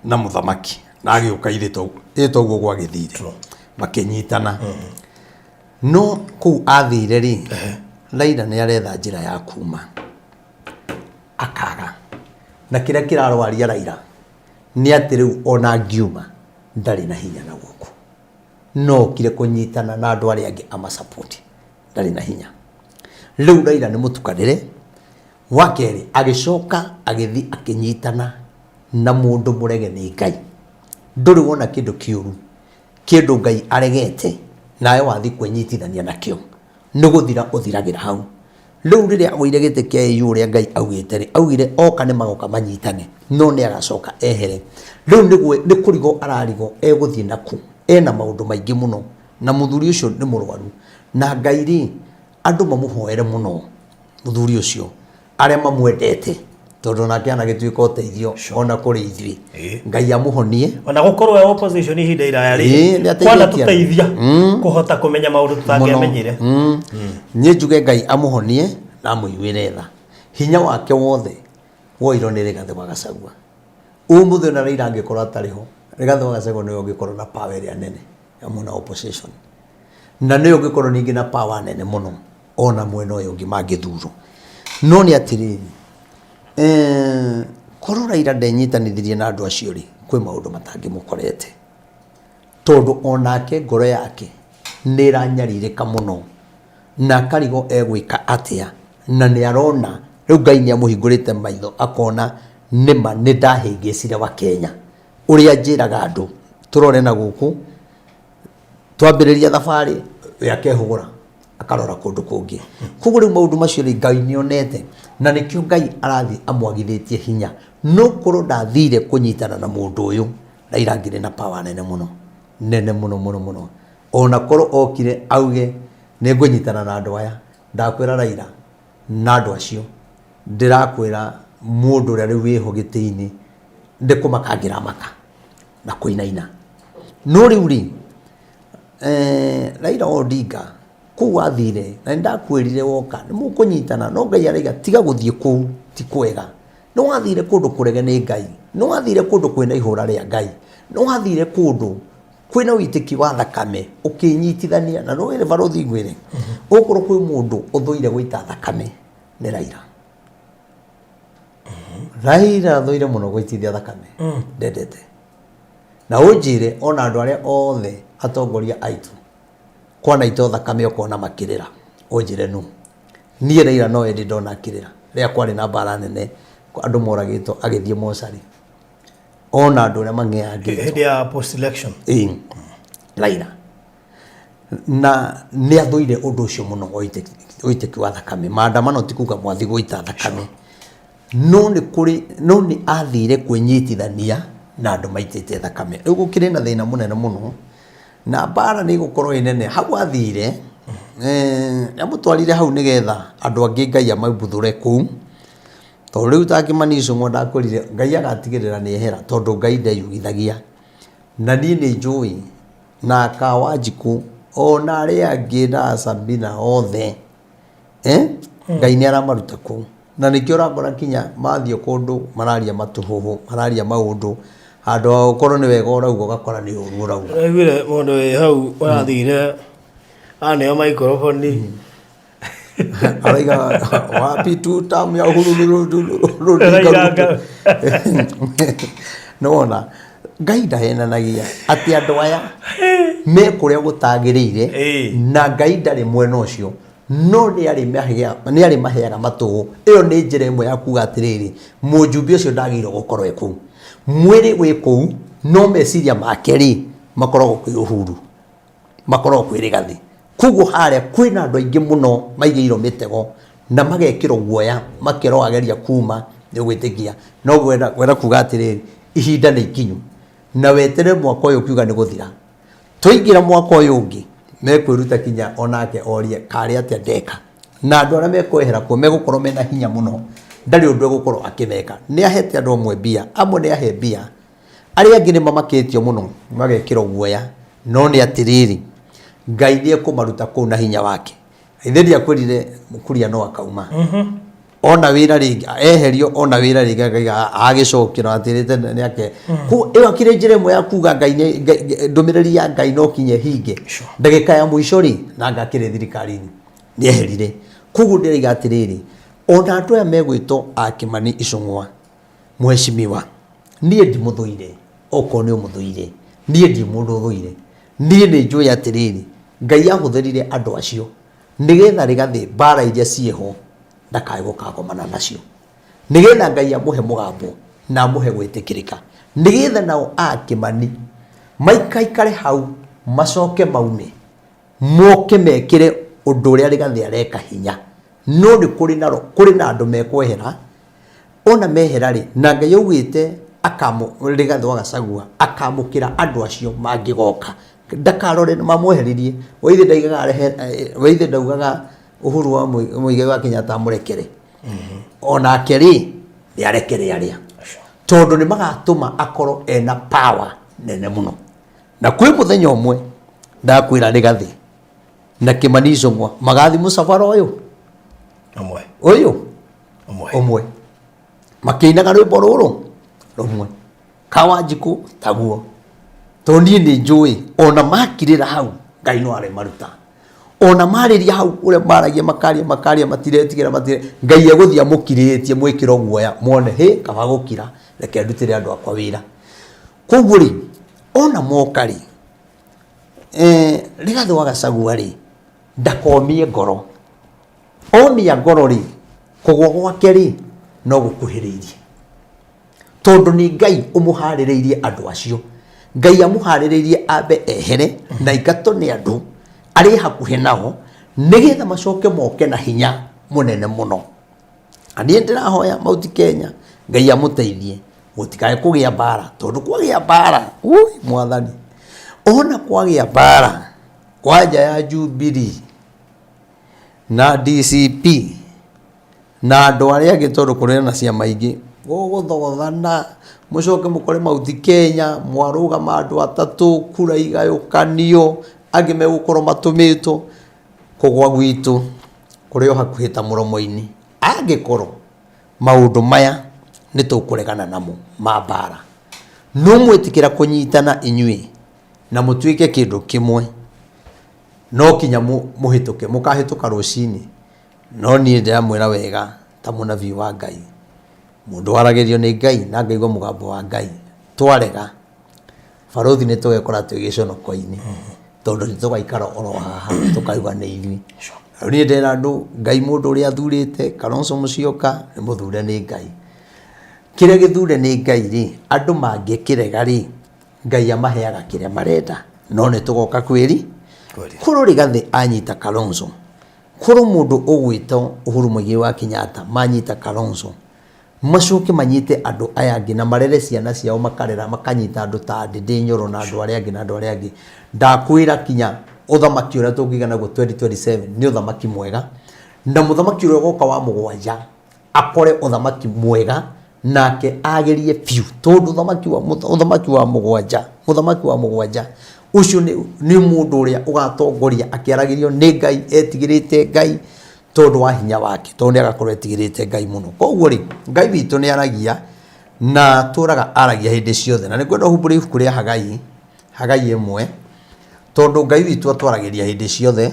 na mũthamaki, na agĩũka ithĩ toguo gwagĩthire. Makĩnyitana. No kũu athire rĩ, Raila nĩ aretha njĩra ya kuma. Akaga. Na kĩrĩa kĩrarwaria Raila nĩ atĩ rĩu ona angiuma ndarĩ na hinya na guoko. No okire kũnyitana na andũ arĩa angĩ amasupport, ndarĩ na hinya. Rĩu Raila nĩ mũtukanĩre. Wa kerĩ agĩcoka agĩthiĩ akĩnyitana na mũndũ mũrege nĩ Ngai. Ndũrĩ wona kĩndũ kĩũru, kĩndũ Ngai aregete, nawe wathiĩ kwĩnyitithania nakĩo, nĩ gũthira ũthiragĩra hau. Rĩu rĩrĩa agũire gĩtĩ kĩa AU ũrĩa Ngai augĩte rĩ, augire oka nĩ magoka manyitane, no nĩ agacoka ehere. Rĩu nĩ kũrigwo ararigwo egũthiĩ nakũ, ena maũndũ maingĩ mũno, na mũthuri ũcio nĩ mũrwaru. Na Ngai rĩ, andũ mamũhoere mũno mũthuri ũcio, arĩa mamwendete, tondũ onake anagĩtuĩka ũteithio ona kũrĩ ithuĩ. Ngai amũhonie. Ona gũkorwo e opposition ihinda iraya rĩ, Ĩĩ, nĩ ateithĩtie kwana andũ. tũteithia kũhota kũmenya maũndũ tũtangĩamenyire. Niĩ njuge Ngai amũhonie na amũiguĩre tha. Hinya wake wothe woirwo nĩ Rigathĩ wa Gachagua. Ũmũthĩ ona Raila angĩkorwo atarĩ ho, Rigathĩ wa Gachagua nĩwe ũngĩkorwo na power ĩrĩa nene ya mwena wa opposition. Na nĩwe ũngĩkorwo ningĩ na power nene mũno ona mwena ũyũ ũngĩ mangĩthurwo. No nĩ atĩrĩrĩ, korwo Raila ndenyitanithirie na andũ acio rĩ, kwĩ maũndũ matangĩmũkorete. Tondũ onake ngoro yake nĩ ĩranyarirĩka mũno, na akarigwo egwĩka atĩa, na nĩ arona rĩu Ngai nĩ amũhingũrĩte maitho akona nĩma nĩ ndahĩngĩcire Wakenya. Ũrĩa njĩraga andũ tũrore na gũkũ, twambĩrĩria thabarĩ we akehũgũra akarora kũndũ kũngĩ. Koguo rĩu maũndũ macio rĩ, Ngai nĩ onete, na nĩkĩo Ngai arathiĩ amwagithĩtie hinya. No korwo ndathire kũnyitana na mũndũ ũyũ, Raila angĩrĩ na power nene mũno, nene mũno mũno mũno. Ona korwo okire auge nĩ ngũnyitana na andũ aya, ndakwĩra Raila na andũ acio, ndĩrakwĩra mũndũ ũrĩa rĩu wĩho gĩtĩ-inĩ nĩ kũmaka angĩramaka na kũinaina. No rĩu rĩ, Raila Odinga kũu athire, na nĩ ndakwĩrire woka nĩ mũkũnyitana, no Ngai araiga tiga gũthiĩ kũu, ti kwega. Nĩ wathire kũndũ kũrege nĩ Ngai, nĩ wathire kũndũ kwĩna ihũra rĩa Ngai, nĩ wathire kũndũ kwĩna ũitĩki wa thakame ũkĩnyitithania, na nĩ wĩrĩ barũthi ngwĩre, okorwo kwĩ mũndũ ũthũire gũita thakame nĩ Raila. Raila athũire mũno gũitithia thakame, ndendete. Na ũnjĩre ona andũ arĩa othe atongoria aitũ kwanaitwo thakame ũkona makĩrĩra, ũnjĩre nũ. Niĩ Raila no hĩndĩ ndona akĩrĩra rĩrĩa kwarĩ na mbara nene andũ moragĩtwo agĩthiĩ mocarĩ, ona andũ arĩa mang'eangĩtwo hĩndĩ ya post election. Ĩĩ, Raila na nĩ athũire ũndũ ũcio mũno wa ũitĩki wa thakame. Maandamano ti kuga mwathi gũita thakame, no nĩ kũrĩ, no nĩ athire kwĩnyitithania na andũ maitĩte thakame. Rĩu gũkĩrĩ na thĩna mũnene mũno, na mbara nĩ ĩgũkorwo ĩ nene. Hau athire, amũtwarire hau nĩgetha andũ angĩ Ngai amambuthũre kũu, tondũ rĩu ta Kĩmani Ichung'wa ndakwĩrire Ngai agatigĩrĩra nĩ ehera, tondũ Ngai ndeyugithagia. Na niĩ nĩ njũĩ na aka Wanjikũ ona arĩa angĩ na Sabina othe, Ngai nĩ aramaruta kũu. Na nĩkĩo ũrakora kinya mathiĩ kũndũ mararia matũhũhũ, mararia maũndũ handũ ha ũkorwo nĩ wega ũrauga, ũgakora nĩ ũru ũrauga. Ũraiguire mũndũ wĩ hau ũrathire aneo maikoroboni. Araiga wapi tu tamu ya Uhuru Odinga. Araiganga. Nĩwona Ngai ndahenanagia atĩ andũ aya me kũrĩa gũtagĩrĩire. Na Ngai ndarĩ mwena ũcio, no nĩ arĩ maheaga matũũ. Ĩyo nĩ njĩra ĩmwe ya kuga atĩrĩrĩ, mũjumbe ũcio ndagĩrĩirwo gũkorwo e kũu. Mwĩrĩ wĩ kũu, no meciria make rĩ makoragwo kwĩ Uhuru, makoragwo kwĩ Rigathi. Koguo harĩa kwĩna andũ aingĩ mũno maigĩirwo mĩtego na magekĩrwo guoya, makerwo ageria kuma nĩ ũgwĩtĩkia. No gwenda kuga atĩrĩrĩ, ihinda nĩ ikinyu na weterere mwaka ũyũ ũkiuga nĩ gũthira. Twaingĩra mwaka ũyũ ũngĩ mekwĩruta kinya onake orie karĩ atĩa ndeka, na andũ arĩa mekwehera kuo megũkorwo mena hinya mũno, ndarĩ ũndũ egũkorwo akĩmeka. Nĩ ahete andũ amwe mbia, amwe nĩ ahe mbia, arĩa angĩ nĩ mamakĩtio mũno magekĩrwo guoya. No nĩ atĩrĩrĩ, Ngai nĩ ekũmaruta kũu na hinya wake. Ithe ndiakwĩrire Kuria no akauma ona wĩra rĩngĩ, eherio ona wĩra rĩngĩ akaiga agĩcokera atĩrĩte nĩ ake. Ĩyo akĩrĩ njĩra ĩmwe ya kuga Ngai ndũmĩrĩri ya Ngai no kinye hinge. Ndagĩka ya mũico rĩ, na anga akĩrĩ thirikari-inĩ nĩ eherire. Koguo ndĩraiga atĩrĩrĩ, ona andũ aya megwĩtwo a Kĩmani Icũng'wa, mheshimiwa, niĩ ndimũthũire. Okorwo nĩ ũmũthũire, niĩ ndirĩ mũndũ ũthũire. Niĩ nĩ njũĩ atĩrĩrĩ, Ngai ahũthĩrire andũ acio nĩgetha Rigathĩ mbara iria ciĩho ndakae gũkagomana nacio, nĩgetha Ngai amũhe mũgambo na amũhe gwĩtĩkĩrĩka, nĩgetha nao a Kĩmani maikaikare hau macoke maume moke mekĩre ũndũ ũrĩa Rigathĩ areka hinya. No nĩ kũrĩ na kũrĩ na andũ mekwehera. Ona mehera rĩ, na Ngai augĩte Rigathĩ wa Gachagua akamũkĩra andũ acio mangĩgoka, ndakarore mamweheririe. Waithe ndaigaga arehe, waithe ndaugaga Uhuru wa Muigai wa Kenyatta amũrekere. Onake rĩ, nĩ arekere arĩa, tondũ nĩ magatũma akorwo ena power nene mũno. Na kwĩ mũthenya ũmwe ndakwĩra Rigathĩ na Kĩmani Icũng'wa magathi mũcabara ũyũ ũmwe ũyũ ũmwe ũmwe, makĩinaga rwĩmbo rũrũ rũmwe Kawanjikũ taguo, tondũ niĩ nĩ njũĩ ona makirĩra hau Ngai no arĩmaruta. Ona marĩria hau ũrĩa maragia, makaria makaria, matiretigĩra, matire Ngai egũthiĩ amũkirĩtie mwĩkĩro guoya, muone hĩ kaba gũkira, reke ndutĩre andũ akwa wĩra. Koguo rĩ, ona moka rĩ, Rigathĩ wa Gachagua rĩ, ndakomie ngoro. Omia ngoro rĩ, kũgwa gwake rĩ no gũkuhĩrĩirie, tondũ nĩ Ngai ũmũharĩrĩirie andũ acio. Ngai amũharĩrĩirie ambe ehere na ingatwo nĩ andũ arĩ hakuhĩ nao, nĩgetha macoke moke na hinya mũnene mũno. Na niĩ ndĩrahoya Mount Kenya Ngai amũteithie gũtikae kũgĩa mbara, tondũ kwagĩa mbara, ui mwathani, ona kwagĩa mbara kwanja ya Jubilee na DCP na andũ arĩa angĩ, tondũ kũrĩ na ciama ingĩ gũgũthogothana, mũcoke mũkore Mount Kenya mwarũgama andũ atatũ, kura igayũkanio, angĩ megũkorwo matũmĩtwo. Kũgwa gwitũ kũrĩ o hakuhĩ ta mũromo-inĩ, angĩkorwo maũndũ maya nĩ tũkũregana namo ma mbara. No mwĩtĩkĩra kũnyitana inyuĩ na mũtuĩke kĩndũ kĩmwe, no kinya mũhĩtũke, mũkahĩtũka rũcinĩ. No niĩ ndĩramwĩra wega ta mũnabii wa Ngai, mũndũ waragĩrio nĩ Ngai na ngaigua mũgambo wa Ngai, twarega barothi nĩ tũgekora twĩ gĩconoko-inĩ, tondũ nĩ tũgaikara oro haha tũkaigua nĩ ithuĩ. Rĩu niĩ ndĩrera andũ Ngai mũndũ ũrĩa athurĩte Kalonzo Musyoka nĩ mũthure nĩ Ngai. Kĩrĩa gĩthure nĩ Ngai rĩ, andũ mangĩkĩrega rĩ, Ngai amaheaga kĩrĩa marenda. No nĩ tũgoka kwĩri kũrũ Rigathĩ anyita Kalonzo, kũrũ mũndũ ũgwĩtwo Uhuru Muigai wa Kenyatta manyita Kalonzo, macoke manyite andũ aya angĩ na marere ciana ciao, makarera makanyita andũ ta Ndindi Nyoro na andũ arĩa angĩ na andũ arĩa angĩ. Ndakwĩra kinya ũthamaki ũrĩa tũngĩgĩa naguo 2027 nĩ ũthamaki mwega, na mũthamaki ũrĩa ũgoka wa mũgwanja akore ũthamaki mwega nake agerie biũ, tondũ ũthamaki wa mũgwanja, mũthamaki wa mũgwanja ũcio nĩ mũndũ ũrĩa ũgatongoria akĩaragĩrio nĩ Ngai, etigĩrĩte Ngai. Tondũ wa hinya wake, tondũ nĩ agakorwo etigĩrĩte Ngai mũno. Koguo rĩ, Ngai witũ nĩ aragia na tũraga aragia hĩndĩ ciothe. Na nĩ ngwenda ũhumbũre ibuku rĩa Hagai, Hagai 1, tondũ Ngai witũ atwaragĩria hĩndĩ ciothe.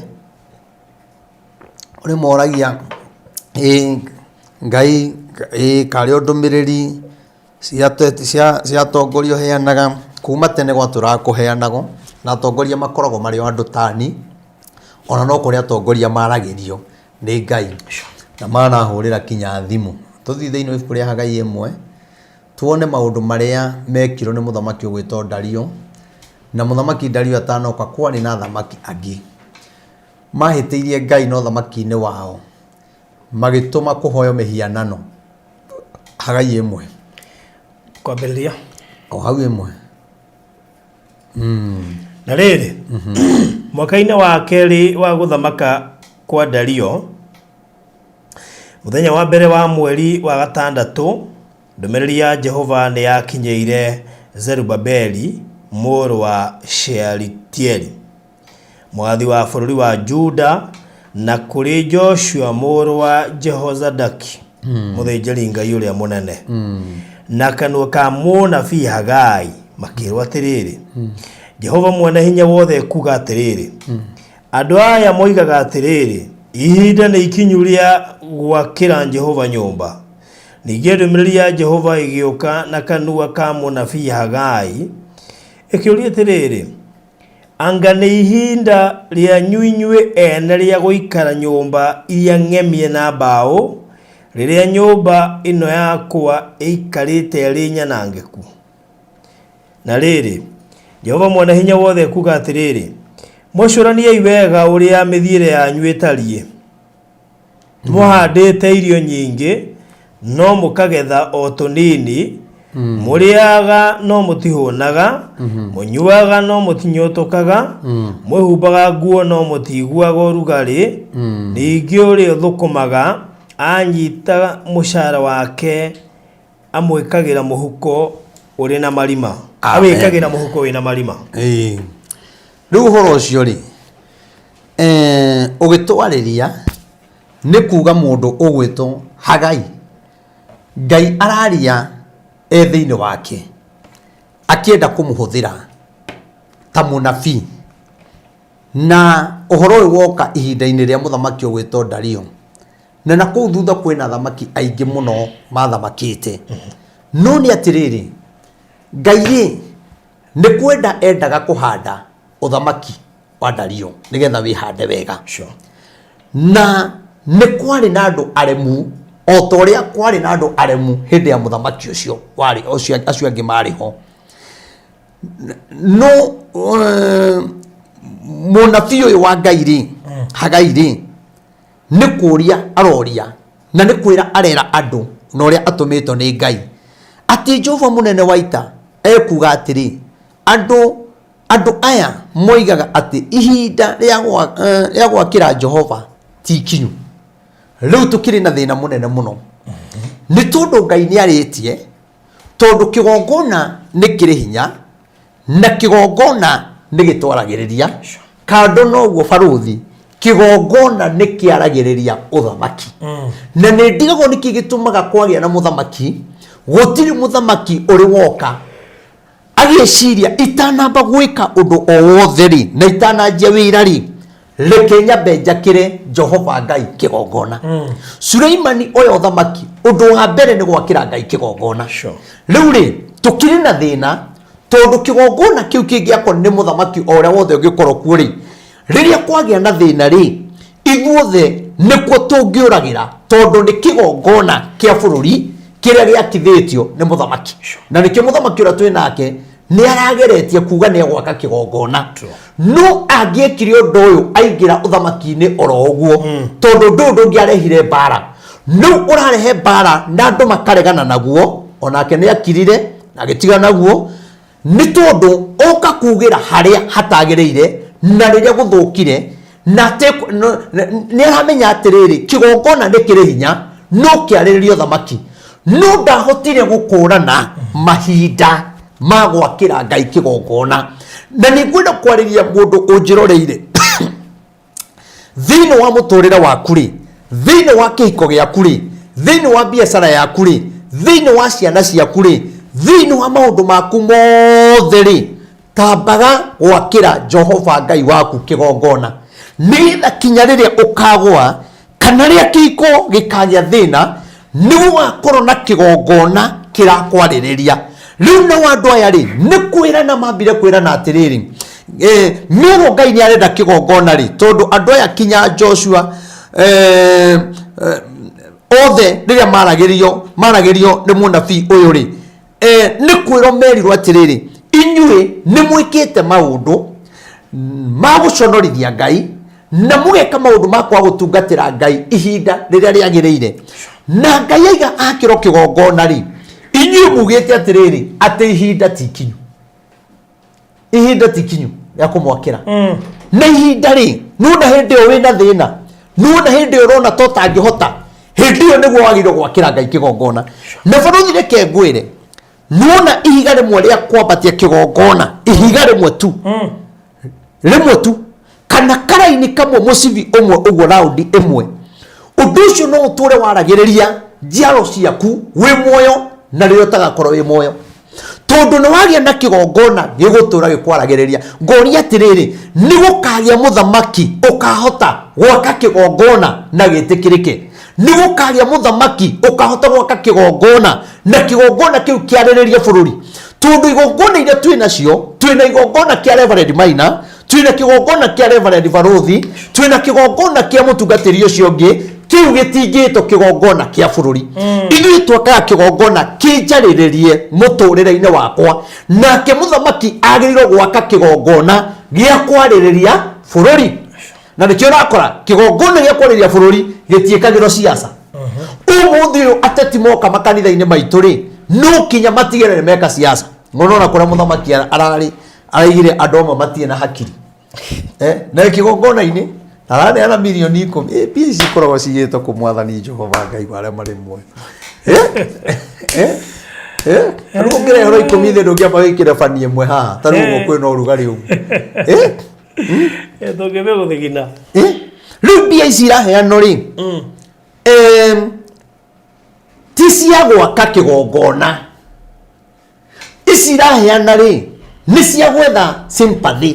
Ũrĩ moragia ĩ Ngai ĩ karĩ o ndũmĩrĩri cia atongoria ũheanaga, kuma tene gwatũraga kũheanagwo, na atongoria makoragwo marĩ o andũ tani, ona no kũrĩ atongoria maragĩrio nĩ Ngai na manahũrĩra kinya thimũ. Tũthiĩ thĩinĩ wa ibuku rĩa Hagai 1, tuone maũndũ marĩa mekirwo nĩ mũthamaki ũgwĩtwo Dario, na mũthamaki Dario atanoka kwarĩ na athamaki angĩ mahĩtĩirie Ngai na ũthamaki-inĩ wao, magĩtũma kũhoywo mĩhianano. Hagai 1. Kwambĩrĩria. O hau 1. Na rĩrĩ, mwaka-inĩ wa kerĩ wa gũthamaka kwa Dario, mũthenya wa mbere wa mweri wa gatandatũ, ndũmĩrĩri ya Jehova nĩ yakinyĩire Zerubabeli mũrũ wa Shealitieli, mwathi wa bũrũri wa Juda, na kũrĩ Joshua mũrũ wa Jehozadaki, mũthĩnjĩri-Ngai ũrĩa mũnene, na kanua ka mũnabii Hagai, makĩrwo atĩrĩrĩ, Jehova Mwene-Hinya-Wothe ekuuga atĩrĩrĩ, Andũ aya moigaga atĩrĩrĩ, 'Ihinda nĩ ikinyu rĩa gwakĩra Jehova nyũmba. Ningĩ ndũmĩrĩri ya Jehova ĩgĩũka na kanua ka mũnabii Hagai, ĩkĩũria atĩrĩrĩ, Anga nĩ ihinda rĩanyu inyuĩ ene rĩa gũikara nyũmba iria ng'emie na mbaũ, rĩrĩa nyũmba ĩno yakwa ĩikarĩte ĩrĩ nyanangĩku? Na rĩrĩ, Jehova Mwene-Hinya-Wothe ekuuga atĩrĩrĩ, Mwĩcũraniei wega ũrĩa mĩthiĩre yanyu ĩtariĩ. Mũhandĩte irio nyingĩ no mũkagetha o tũnini, mũrĩaga no mũtihũnaga, mũnyuaga no mũtinyotũkaga, mwĩhumbaga nguo no mũtiiguaga ũrugarĩ, ningĩ ũrĩa ũthũkũmaga anyita mũcara wake amwĩkagĩra mũhuko ũrĩ na marima. Amen. Awĩkagĩra mũhuko wĩna marima. Ĩĩ. Rĩu ũhoro ũcio rĩ, ũgĩtwarĩria nĩ kuga mũndũ ũgwĩtwo Hagai, Ngai araria e thĩinĩ wake akĩenda kũmũhũthĩra ta mũnabii. Na ũhoro ũyũ woka ihinda-inĩ rĩa mũthamaki ũgwĩtwo Dario. Na nakũu thutha kwĩna athamaki aingĩ mũno mathamakĩte. No nĩ atĩrĩrĩ, Ngai rĩ, nĩ kwenda endaga kũhanda ũthamaki wa Dario nĩgetha wĩhande wega. Na nĩ kwarĩ na andũ aremu o ta ũrĩa kwarĩ na andũ aremu hĩndĩ ya mũthamaki ũcio warĩ ũcio acio angĩ marĩ ho. No mũnabii ũyũ wa Ngai rĩ, Hagai rĩ, nĩ kũria aroria na nĩ kwĩra arera andũ na ũrĩa atũmĩtwo nĩ Ngai atĩ Jehova mũnene wa ita ekuga atĩrĩ, andũ aya moigaga atĩ ihinda rĩa gwakĩra Jehova ti ikinyu. Rĩu tũkĩrĩ na thĩna mũnene mũno nĩ tondũ Ngai nĩ arĩtie, tondũ kĩgongona nĩ kĩrĩ hinya na kĩgongona nĩ gĩtwaragĩrĩria kando noguo barũthi kĩgongona nĩ kĩaragĩrĩria ũthamaki. Na nĩ ndigagwo nĩkĩ gĩtũmaga kwagĩa na mũthamaki. Gũtirĩ mũthamaki ũrĩ woka agĩciria itanamba gwĩka ũndũ o wothe rĩ, na itananjia wĩra rĩ, reke nyambe njakĩre Jehova Ngai kĩgongona. Suleimani oya ũthamaki, ũndũ wa mbere nĩ gwakĩra Ngai kĩgongona. Rĩu rĩ, tũkĩrĩ na thĩna tondũ kĩgongona kĩu kĩngĩakwo nĩ mũthamaki o ũrĩa wothe ũngĩkorwo kuo rĩ, rĩrĩa kwagĩa na thĩna rĩ, ithuothe nĩkuo tũngĩũragĩra, tondũ nĩ kĩgongona kĩa bũrũri kĩrĩa gĩakithĩtio nĩ mũthamaki. Na nĩkĩo mũthamaki ũrĩa twĩ nake nĩ arageretie kuga nĩ egwaka kĩgongona. No angĩekire ũndũ ũyũ aingĩra ũthamaki-inĩ oro ũguo, tondũ ũndũ ũyũ ndũngĩarehire mbara. Rĩu ũrarehe mbara na andũ makaregana naguo, onake nĩ akirire na agĩtiga naguo, nĩ tondũ oka kugĩra harĩa hatagĩrĩire na rĩrĩa gũthũkire, na nĩ aramenya atĩrĩrĩ, kĩgongona nĩ kĩrĩ hinya, no kĩarĩrĩrie ũthamaki. No ndahotire gũkũrana mahinda ma gwakĩra Ngai kĩgongona. Na nĩ ngwenda kwarĩria mũndũ ũnjĩroreire thĩinĩ wa mũtũrĩre waku rĩ, Thĩinĩ wa kĩhiko gĩaku rĩ, thĩinĩ wa biacara yaku rĩ, thĩinĩ wa ciana ciaku rĩ, thĩinĩ wa maũndũ maku mothe rĩ, tambaga gwakĩra Jehova Ngai waku kĩgongona, nĩgetha kinya rĩrĩa ũkagũa kana rĩrĩa kĩhiko gĩkagĩa thĩna, nĩ gũgakorwo na kĩgongona kĩrakwarĩrĩria. Rĩu nao andũ aya rĩ, nĩ kwĩrana mambire kwĩrana atĩrĩrĩ, merwo Ngai nĩ arenda kĩgongona rĩ, tondũ andũ aya kinya Joshua othe rĩrĩa maragĩrio nĩ mũnabii ũyũ rĩ, nĩ kwĩrwo merirwo atĩrĩrĩ, inyuĩ nĩ mwĩkĩte maũndũ ma gũconorithia Ngai na mũgeka maũndũ ma kwaga gũtungatĩra Ngai ihinda rĩrĩa rĩagĩrĩire, na Ngai aiga akĩrwo kĩgongona rĩ, inyuĩ mugĩte atĩrĩrĩ atĩ ihinda ti ikinyu, ihinda ti ikinyu rĩa kũmwakĩra. Na ihinda rĩ, nĩwona hĩndĩ ĩyo wĩna thĩna, nĩwona hĩndĩ ĩyo ũrona ta ũtangĩhota, hĩndĩ ĩyo nĩguo wagĩrĩirwo gwakĩra Ngai kĩgongona. Na barũthi reke ngwĩre, nĩwona ihiga rĩmwe rĩa kwambatia kĩgongona, ihiga rĩmwe tu, rĩmwe tu, kana karaini kamwe, mũcibi ũmwe ũguo, raundi ĩmwe, ũndũ ũcio no ũtũre waragĩrĩria njiaro ciaku wĩ muoyo na rĩrĩa ũtagakorwo wĩ muoyo, tondũ nĩ wagĩa na kĩgongona gĩgũtũra gĩkwaragĩrĩria. Ngoria atĩrĩrĩ, nĩ gũkagĩa mũthamaki ũkahota gwaka kĩgongona na gĩtĩkĩrĩke? Nĩ gũkagĩa mũthamaki ũkahota gwaka kĩgongona na kĩgongona kĩu kĩarĩrĩrie bũrũri? Tondũ igongona iria twĩ nacio, twĩna igongona kĩa Reverend Maina, twĩna kĩgongona kĩa Reverend Barũthi, twĩna kĩgongona kĩa mũtungatĩri ũcio ũngĩ, kĩu gĩtingĩtwo kĩgongona kĩa bũrũri. Ithuĩ twakaga kĩgongona kĩnjarĩrĩrie mũtũrĩre-inĩ wakwa, nake mũthamaki agĩrĩirwo gwaka kĩgongona gĩa kwarĩrĩria bũrũri. Na nĩkĩo ũrakora kĩgongona gĩa kwarĩrĩria bũrũri gĩtiĩkagĩrwo ciaca. Ũmũthĩ ũyũ ateti moka makanitha-inĩ maitũ rĩ, no kinya matigĩrĩre meka ciaca. Mũno ona kũrĩa mũthamaki ararĩ araigire andũ amwe matirĩ na hakiri, na kĩgongona-inĩ araneana mirioni 10. Mbia ici ikoragwo cigĩtwo kũ mwathani Jehova Ngai wa arĩa marĩ muoyo? Rĩu ũngĩreherwo 10 thĩ, ndũngĩamba wĩkĩre bani ĩmwe haha ta rĩu ũguo kwĩna ũrugarĩ ũguo. Tũngĩambia gũthigina. Rĩu mbia ici iraheanwo rĩ, ti cia gwaka kĩgongona. Ici iraheana rĩ, nĩ cia gwetha sympathy.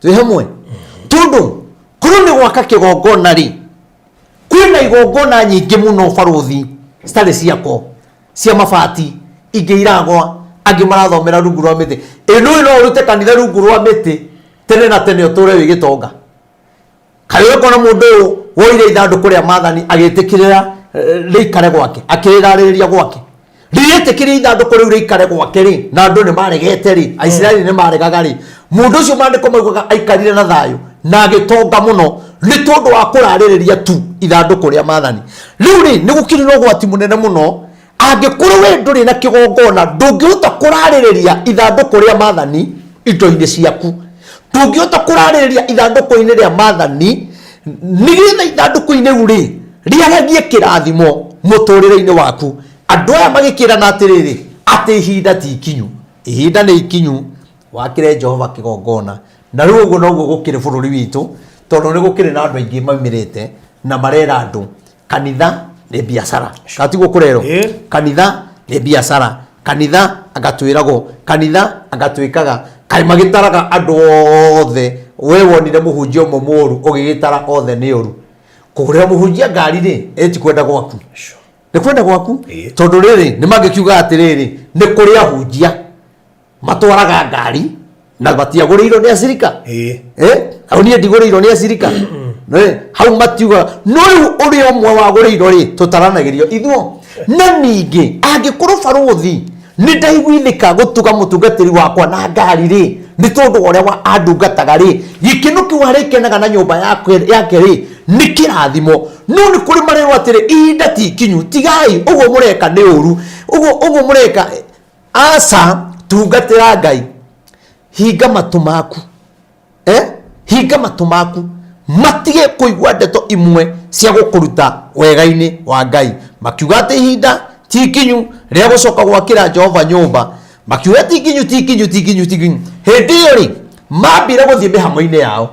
Twĩ hamwe? Tondũ korwo nĩ gwaka kĩgongona rĩ, kwĩna igongona nyingĩ mũno barũthi citarĩ ciakwo, cia mabati, ingĩ iragwa, angĩ marathomera rungu rwa mĩtĩ. Ĩ nũĩ no ũrute kanitha rungu rwa mĩtĩ tene na tene ũtũre wĩ gĩtonga? Kaĩ ũkona mũndũ ũyũ woire ithandũkũ rĩa maathani agĩtĩkĩrĩra rĩikare gwake, akĩrĩrarĩrĩria gwake, rĩrĩtĩkĩria ithandũkũ rĩu rĩikare gwake rĩ, na andũ nĩ maregete rĩ, Aisiraeli nĩ maregaga rĩ, mũndũ ũcio maandĩko maugaga aikarire na thayũ na agĩtonga mũno nĩ tondũ wa kũrarĩrĩria tu ithandũkũ rĩa maathani. Rĩu rĩ, nĩ gũkĩrĩ na ũgwati mũnene mũno angĩkorwo we ndũrĩ na kĩgongona, ndũngĩhota kũrarĩrĩria ithandũkũ rĩa maathani indo-inĩ ciaku, ndũngĩhota kũrarĩrĩria ithandũkũ-inĩ rĩa maathani, nĩgetha ithandũkũ-inĩ rĩu rĩ rĩaragie kĩrathimo mũtũrĩre-inĩ waku. Andũ aya magĩkĩrana atĩrĩrĩ, atĩ ihinda ti ikinyu. Ihinda nĩ ikinyu wakĩre Jehova kĩgongona. Na rĩu ũguo noguo gũkĩrĩ bũrũri witũ, tondũ nĩ gũkĩrĩ na andũ aingĩ maumĩrĩte na marera andũ kanitha nĩ biacara. Katiguo kũrerwo? Kanitha nĩ biacara, kanitha agatwĩragwo, kanitha agatwĩkaga. Kaĩ magĩtaraga andũ othe? We wonire mũhunjia ũmwe mũũru ũgĩgĩtara othe nĩ ũru? Kũgũrĩra mũhunjia ngari rĩ, ĩ ti kwenda gwaku, nĩ kwenda gwaku. Tondũ rĩrĩ, nĩ mangĩkiuga atĩrĩrĩ, nĩ kũrĩ ahunjia matwaraga ngari na matiagũrĩirwo nĩ acirika. Hau niĩ ndigũrĩirwo nĩ acirika. Hau matiugaga no rĩu ũrĩa ũmwe wagũrĩirwo rĩ, tũtaranagĩrio ithuo. Na ningĩ angĩkorwo barũthi nĩ ndaiguithĩka gũtuga mũtungatĩri wakwa na ngari rĩ, nĩ tondũ wa ũrĩa wa andungataga rĩ, gĩkeno kĩu arĩkenaga na nyũmba yake rĩ, nĩ kĩrathimo. No nĩ kũrĩ marerwo atĩrĩ, ihinda ti ikinyu, tigai ũguo mũreka, nĩ ũru ũguo ũguo mũreka. Aca, tungatĩra Ngai, hinga matũ maku, hinga matũ maku matige kũigua ndeto imwe cia gũkũruta wega-inĩ wa Ngai. Makiuga atĩ ihinda ti ikinyu rĩa gũcoka gwakĩra Jehova nyũmba. Makiuga ti ikinyu, ti ikinyu, ti ikinyu, ti ikinyu. Hĩndĩ ĩyo rĩ, mambire gũthiĩ mĩhang'o-inĩ yao.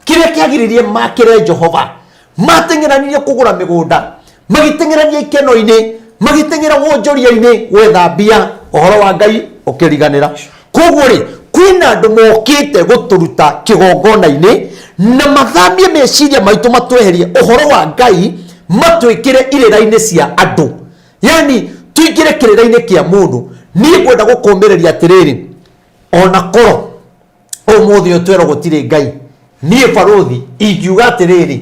Kĩrĩa kĩagiririe makĩre Jehova Mateng'eranirie kũgũra mĩgũnda, magĩteng'erania ikeno-inĩ, magĩteng'era wonjoria-inĩ gwetha mbia, ũhoro wa Ngai ũkĩriganĩra. Koguo rĩ, kwĩna andũ mokĩte gũtũruta kĩgongona-inĩ na mathamie meciria maitũ, matweherie ũhoro wa Ngai, matwĩkĩre irĩra-inĩ cia andũ, yani tũingĩre kĩrĩra-inĩ kĩa mũndũ. Niĩ ngwenda gũkũmĩrĩria atĩrĩrĩ, ona korwo ũmũthĩ ũyũ twerwo gũtirĩ Ngai, niĩ barũthi ingiuga atĩrĩrĩ,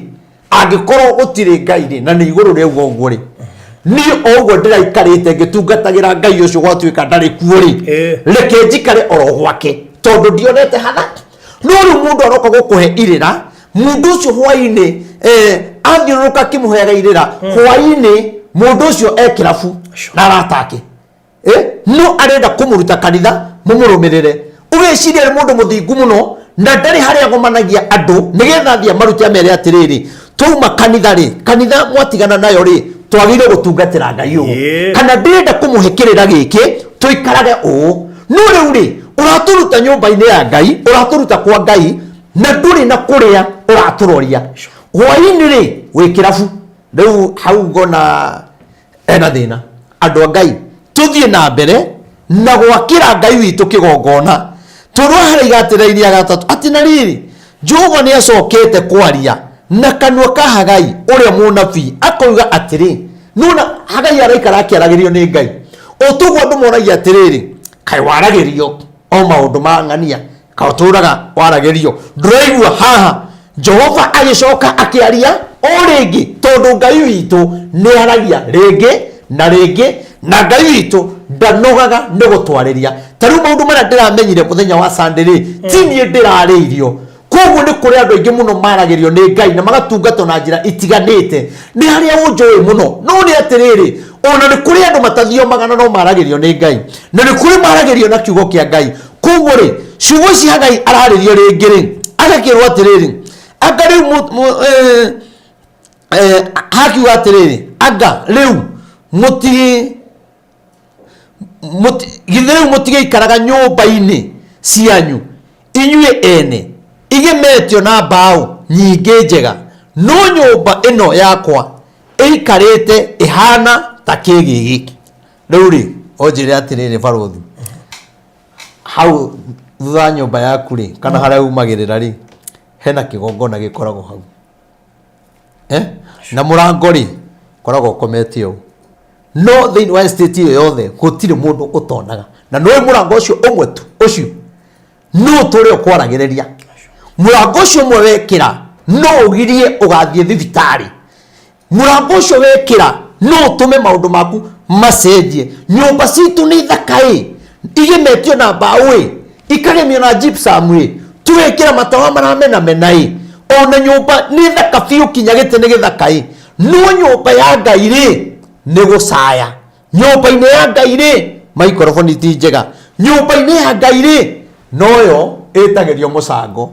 angĩkorwo gũtirĩ Ngai rĩ, na nĩ igũrũ rĩauga ũguo rĩ, niĩ o ũguo ndĩraikarĩte ngĩtungatagĩra Ngai ũcio gwatuĩka ndarĩ kuo rĩ, reke njikare oro gwake tondũ ndionete hatha. No rĩu mũndũ aroka gũkũhe irĩra, mũndũ ũcio hwainĩ athiũrũrũka akĩmũheaga irĩra, hwainĩ mũndũ ũcio e kĩrabu na arata ake, no arenda kũmũruta kanitha mũmũrũmĩrĩre. Ũgeciria nĩ mũndũ mũthingu mũno na ndarĩ harĩa agomanagia andũ nĩgetha athiĩ amarute amere atĩrĩrĩ, twauma kanitha rĩ, kanitha mwatigana nayo rĩ, twagĩrĩire gũtungatĩra Ngai ũũ, kana ndĩrenda kũmũhe kĩrĩra gĩkĩ tũikarage ũũ. No rĩu rĩ, ũratũruta nyũmba-inĩ ya Ngai, ũratũruta kwa Ngai na ndũrĩ na kũrĩa ũratũroria. Hwaĩ-inĩ rĩ, wĩ kĩrabu. Rĩu hau ngona ena thĩna. Andũ a Ngai, tũthiĩ na mbere na gwakĩra Ngai witũ kĩgongona. Tondũ haha haraiga atĩrĩrĩ ya gatatũ atĩ na rĩrĩ, Jehova nĩ acokete kwaria na kanua ka Hagai ũrĩa mũnabii akoiga atĩrĩ. Nona Hagai araikara akĩaragĩrio nĩ Ngai. O toguo andũ moragia atĩrĩrĩ, kaĩ waragĩrio o maũndũ ma ng'ania, kaĩ ũtũraga waragĩrio, ndũraigua haha Jehova agĩcoka akĩaria o rĩngĩ, tondũ Ngai witũ nĩ aragia rĩngĩ na rĩngĩ, na Ngai witũ ndanogaga nĩ gũtwarĩria. Ta rĩu maũndũ marĩa ndĩramenyire mũthenya wa Sunday rĩ, ti niĩ ndĩrarĩirio. Koguo nĩ kũrĩ andũ aingĩ mũno maragĩrio nĩ Ngai na magatungatwo na njĩra itiganĩte. Nĩ harĩa ũnjũĩ mũno. No nĩ atĩrĩrĩ, ona nĩ kũrĩ andũ matathiomaga na no maragĩrio nĩ Ngai, na nĩ kũrĩ maragĩrio na kiugo kĩa Ngai. Koguo rĩ, ciugo ici Hagai ararĩrio rĩngĩ rĩ, agakĩrwo atĩrĩrĩ, anga rĩu hakiuga atĩrĩrĩ, anga rĩu githĩ rĩu mũtigĩikaraga nyũmba-inĩ cianyu inyuĩ ene igemetio na mbaũ nyingĩ njega, no nyũmba ĩno yakwa ĩikarĩte ĩhana ta kĩgĩgĩ. Rĩu rĩ, ũnjĩre atĩrĩrĩ barũthi, hau thutha wa nyũmba yaku rĩ, kana harĩa umagĩrĩra rĩ, hena kĩgongona gĩkoragwo hau, Na mũrango rĩ, ũkoragwo ũkomete ũũ, no thĩinĩ wa estate ĩyo yothe gũtirĩ mũndũ ũtonaga, na nĩũĩ mũrango ũcio ũmwe tu ũcio no ũtũre ũkwaragĩrĩria. Mũrango ũcio ũmwe wekĩra no ũgirie ũgathiĩ thibitarĩ. Mũrango ũcio wekĩra no ũtũme maũndũ maku macenjie. Nyũmba citũ nĩ thaka ĩ, igemetio na mbaũ ĩ, ikagemio na gypsum ĩ, tũgekĩra matawa maramenamena ĩ, ona nyũmba nĩ thaka biũ kinya gĩtĩ nĩ gĩthaka ĩ, no nyũmba ya Ngai rĩ nĩ gũcaya. Nyũmba-inĩ ya Ngai rĩ maikoroboni ti njega. Nyũmba-inĩ ya Ngai rĩ noyo ĩtagĩrio mũcango,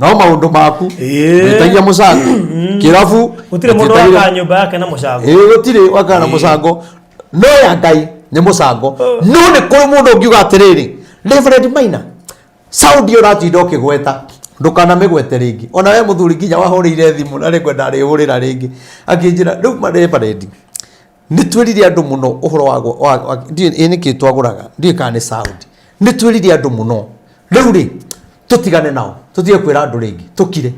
no maũndũ maku wĩtagia mũcango kĩrabu. Gũtirĩ mũndũ wakaga nyũmba yake na mũcango. Ĩĩ, gũtirĩ wakaga na mũcango, no ya Ngai nĩ mũcango. No nĩ kũrĩ mũndũ ũngiuga atĩrĩrĩ, Reverend Maina, sound ĩyo ũratinda ũkĩgweta ndũkanamĩgwete rĩngĩ. Ona we mũthuri nginya wahũrĩire thimũ na rĩngwenda arĩhũrĩra rĩngĩ akĩnjĩra rĩu ma Reverend nĩ twĩrire andũ mũno ũhoro wa ndiũĩ ĩ nĩkĩ twagũraga, ndiũĩ kana nĩ sound, nĩ twĩrire andũ mũno, rĩu rĩ tũtigane nao, tũtige kwĩra andũ rĩngĩ, tũkire.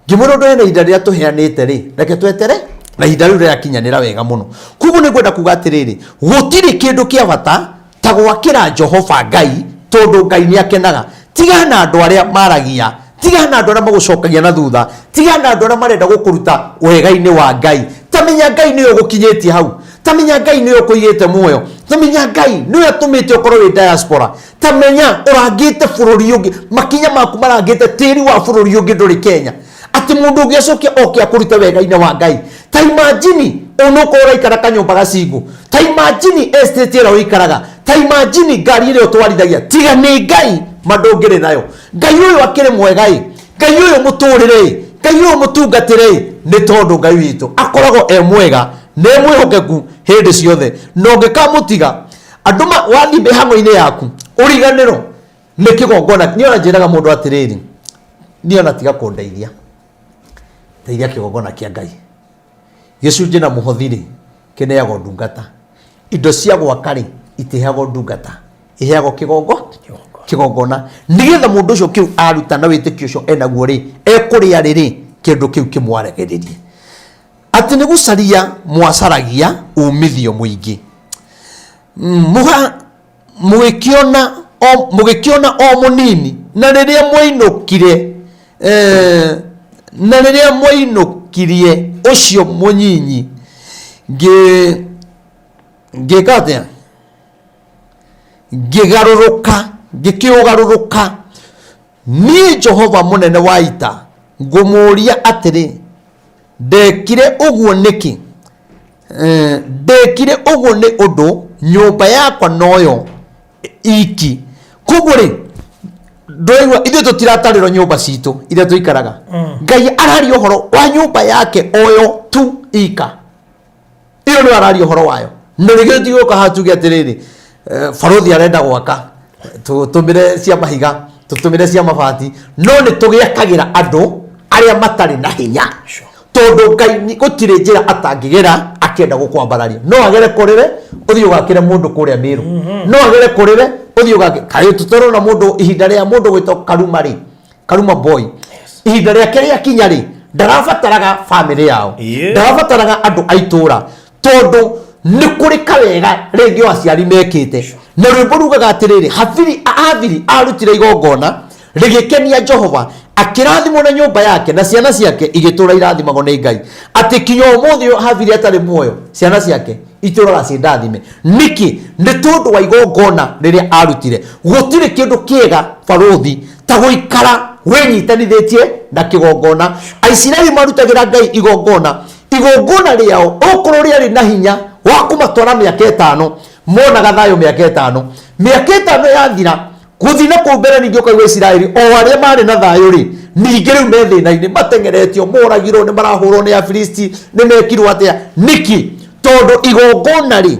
Ngĩmwĩra ũndũ hena ihinda rĩrĩa tũheanĩte rĩ, reke twetere na ihinda rĩu rĩrakinyanĩra wega mũno. Koguo nĩ ngwenda kuga atĩrĩrĩ, gũtirĩ kĩndũ kĩa bata ta gwakĩra Jehova Ngai, tondũ Ngai nĩ akenaga. Tigana na andũ arĩa maragia, tigana na andũ arĩa magũcokagia na thutha, tigana na andũ arĩa marenda gũkũruta wega-inĩ wa Ngai. Ta menya Ngai nĩwe ũgũkinyĩtie hau, ta menya Ngai nĩwe ũkũigĩte muoyo, ta menya Ngai nĩwe atũmĩte ũkorwo wĩ diaspora, ta menya ũrangĩte bũrũri ũngĩ, makinya maku marangĩte tĩri wa bũrũri ũngĩ, ndũrĩ Kenya. Atĩ mũndũ ũngĩ acoke oke akũrute wega-inĩ wa Ngai. Ta imagine ũnũkorwo ũraikara kanyũmba gacingũ, ta imagine estate ĩrĩa ũikaraga, ta imagine ngari ĩrĩa ũtwarithagia, tiga nĩ Ngai ma ndũngĩrĩ nayo. Ngai ũyũ akĩrĩ mwega ĩ, Ngai ũyũ mũtũrĩre ĩ, Ngai ũyũ mũtungatĩre ĩ, nĩ tondũ Ngai witũ akoragwo e mwega na e mwĩhokeku hĩndĩ ciothe. Na ũngĩkamũtiga andũ wathiĩ mĩhang'o-inĩ yaku ũriganĩrwo nĩ kĩgongona. Niĩ ona njĩraga mũndũ atĩrĩrĩ, niĩ ona tiga kũndeithia, Teithia kĩgongona kĩa Ngai. Gĩcunjĩ na mũhothi rĩ, kĩneagwo ndungata. Indo cia gwaka rĩ, itiheagwo ndungata, iheagwo kĩgongo kĩgongona, nĩgetha mũndũ ũcio kĩu aruta na wĩtĩkio ũcio enaguo rĩ, ekũrĩa rĩrĩ, kĩndũ kĩu kĩmwaragĩrĩrie. Atĩ nĩ gũcaria mwacaragia umithio mũingĩ. Mũha Mũgĩkĩona o, mũgĩkĩona o mũnini, na rĩrĩa mwainũkire, eh, na rĩrĩa mwainũkirie ũcio mũnyinyi, ngĩ ngĩka atĩa? Ngĩgarũrũka, ngĩkĩũgarũrũka. Niĩ Jehova mũnene wa ita ngũmũũria atĩrĩ, ndekire ũguo nĩkĩ? Eh, ndekire ũguo nĩ ũndũ nyũmba yakwa noyo iki. Koguo rĩ, ndũraigua ithuĩ tũtiratarĩrwo nyũmba citũ iria tũikaraga. Ngai araria ũhoro wa nyũmba yake oyo tu ika. Ĩyo nĩyo araria ũhoro wayo. Na nĩkĩo tũtigũka haha tuge atĩrĩrĩ, eh, barũthi arenda gwaka, tũtũmĩre cia mahiga, tũtũmĩre cia mabati, no nĩ tũgĩakagĩra andũ arĩa matarĩ na hinya. Tondũ Ngai gũtirĩ njĩra atangĩgera akĩenda gũkwambararia. No agere kũrĩwe, ũthiĩ ũgakĩre mũndũ kũrĩa Mĩrũ. No agere kũrĩwe, ũthiĩ ũgakĩre. Kaĩ tũtarona mũndũ ihinda rĩa mũndũ gwĩtwo Karuma rĩ, Karuma boy. Ihinda rĩake rĩakinya rĩ, ndarabataraga bamĩrĩ yao. Ndarabataraga andũ a itũũra. Tondũ nĩ kũrĩ kawega rĩngĩ o aciari mekĩte. Na rwĩmbo rugaga atĩrĩrĩ, Habili, Habili arutire igongona rĩgĩkenia Jehova, akĩrathimwo na nyũmba yake na ciana ciake igĩtũũra irathimagwo nĩ Ngai. Atĩ kinya ũmũthĩ ũyũ Habili atarĩ muoyo, ciana ciake itũũraga ciĩ ndathime. Nĩkĩ? Nĩ tondũ wa igongona rĩrĩa arutire. Gũtirĩ kĩndũ kĩega barũthi ta gũikara wĩnyitanithĩtie na kĩgongona. Aisiraeli marutagĩra Ngai igongona. Igongona rĩao okorwo rĩarĩ na hinya wa kũmatwara mĩaka ĩtano, monaga thayũ mĩaka ĩtano. Mĩaka ĩtano yathira, gũthiĩ na kũu mbere ningĩ ũkaigua Isiraeli o arĩa marĩ na thayũ rĩ, ningĩ rĩu me thĩna-inĩ, mateng'eretio, moragirwo, nĩ marahũrwo nĩ Afilisti, nĩ mekirwo atĩa. Nĩkĩ? Tondũ igongona rĩ,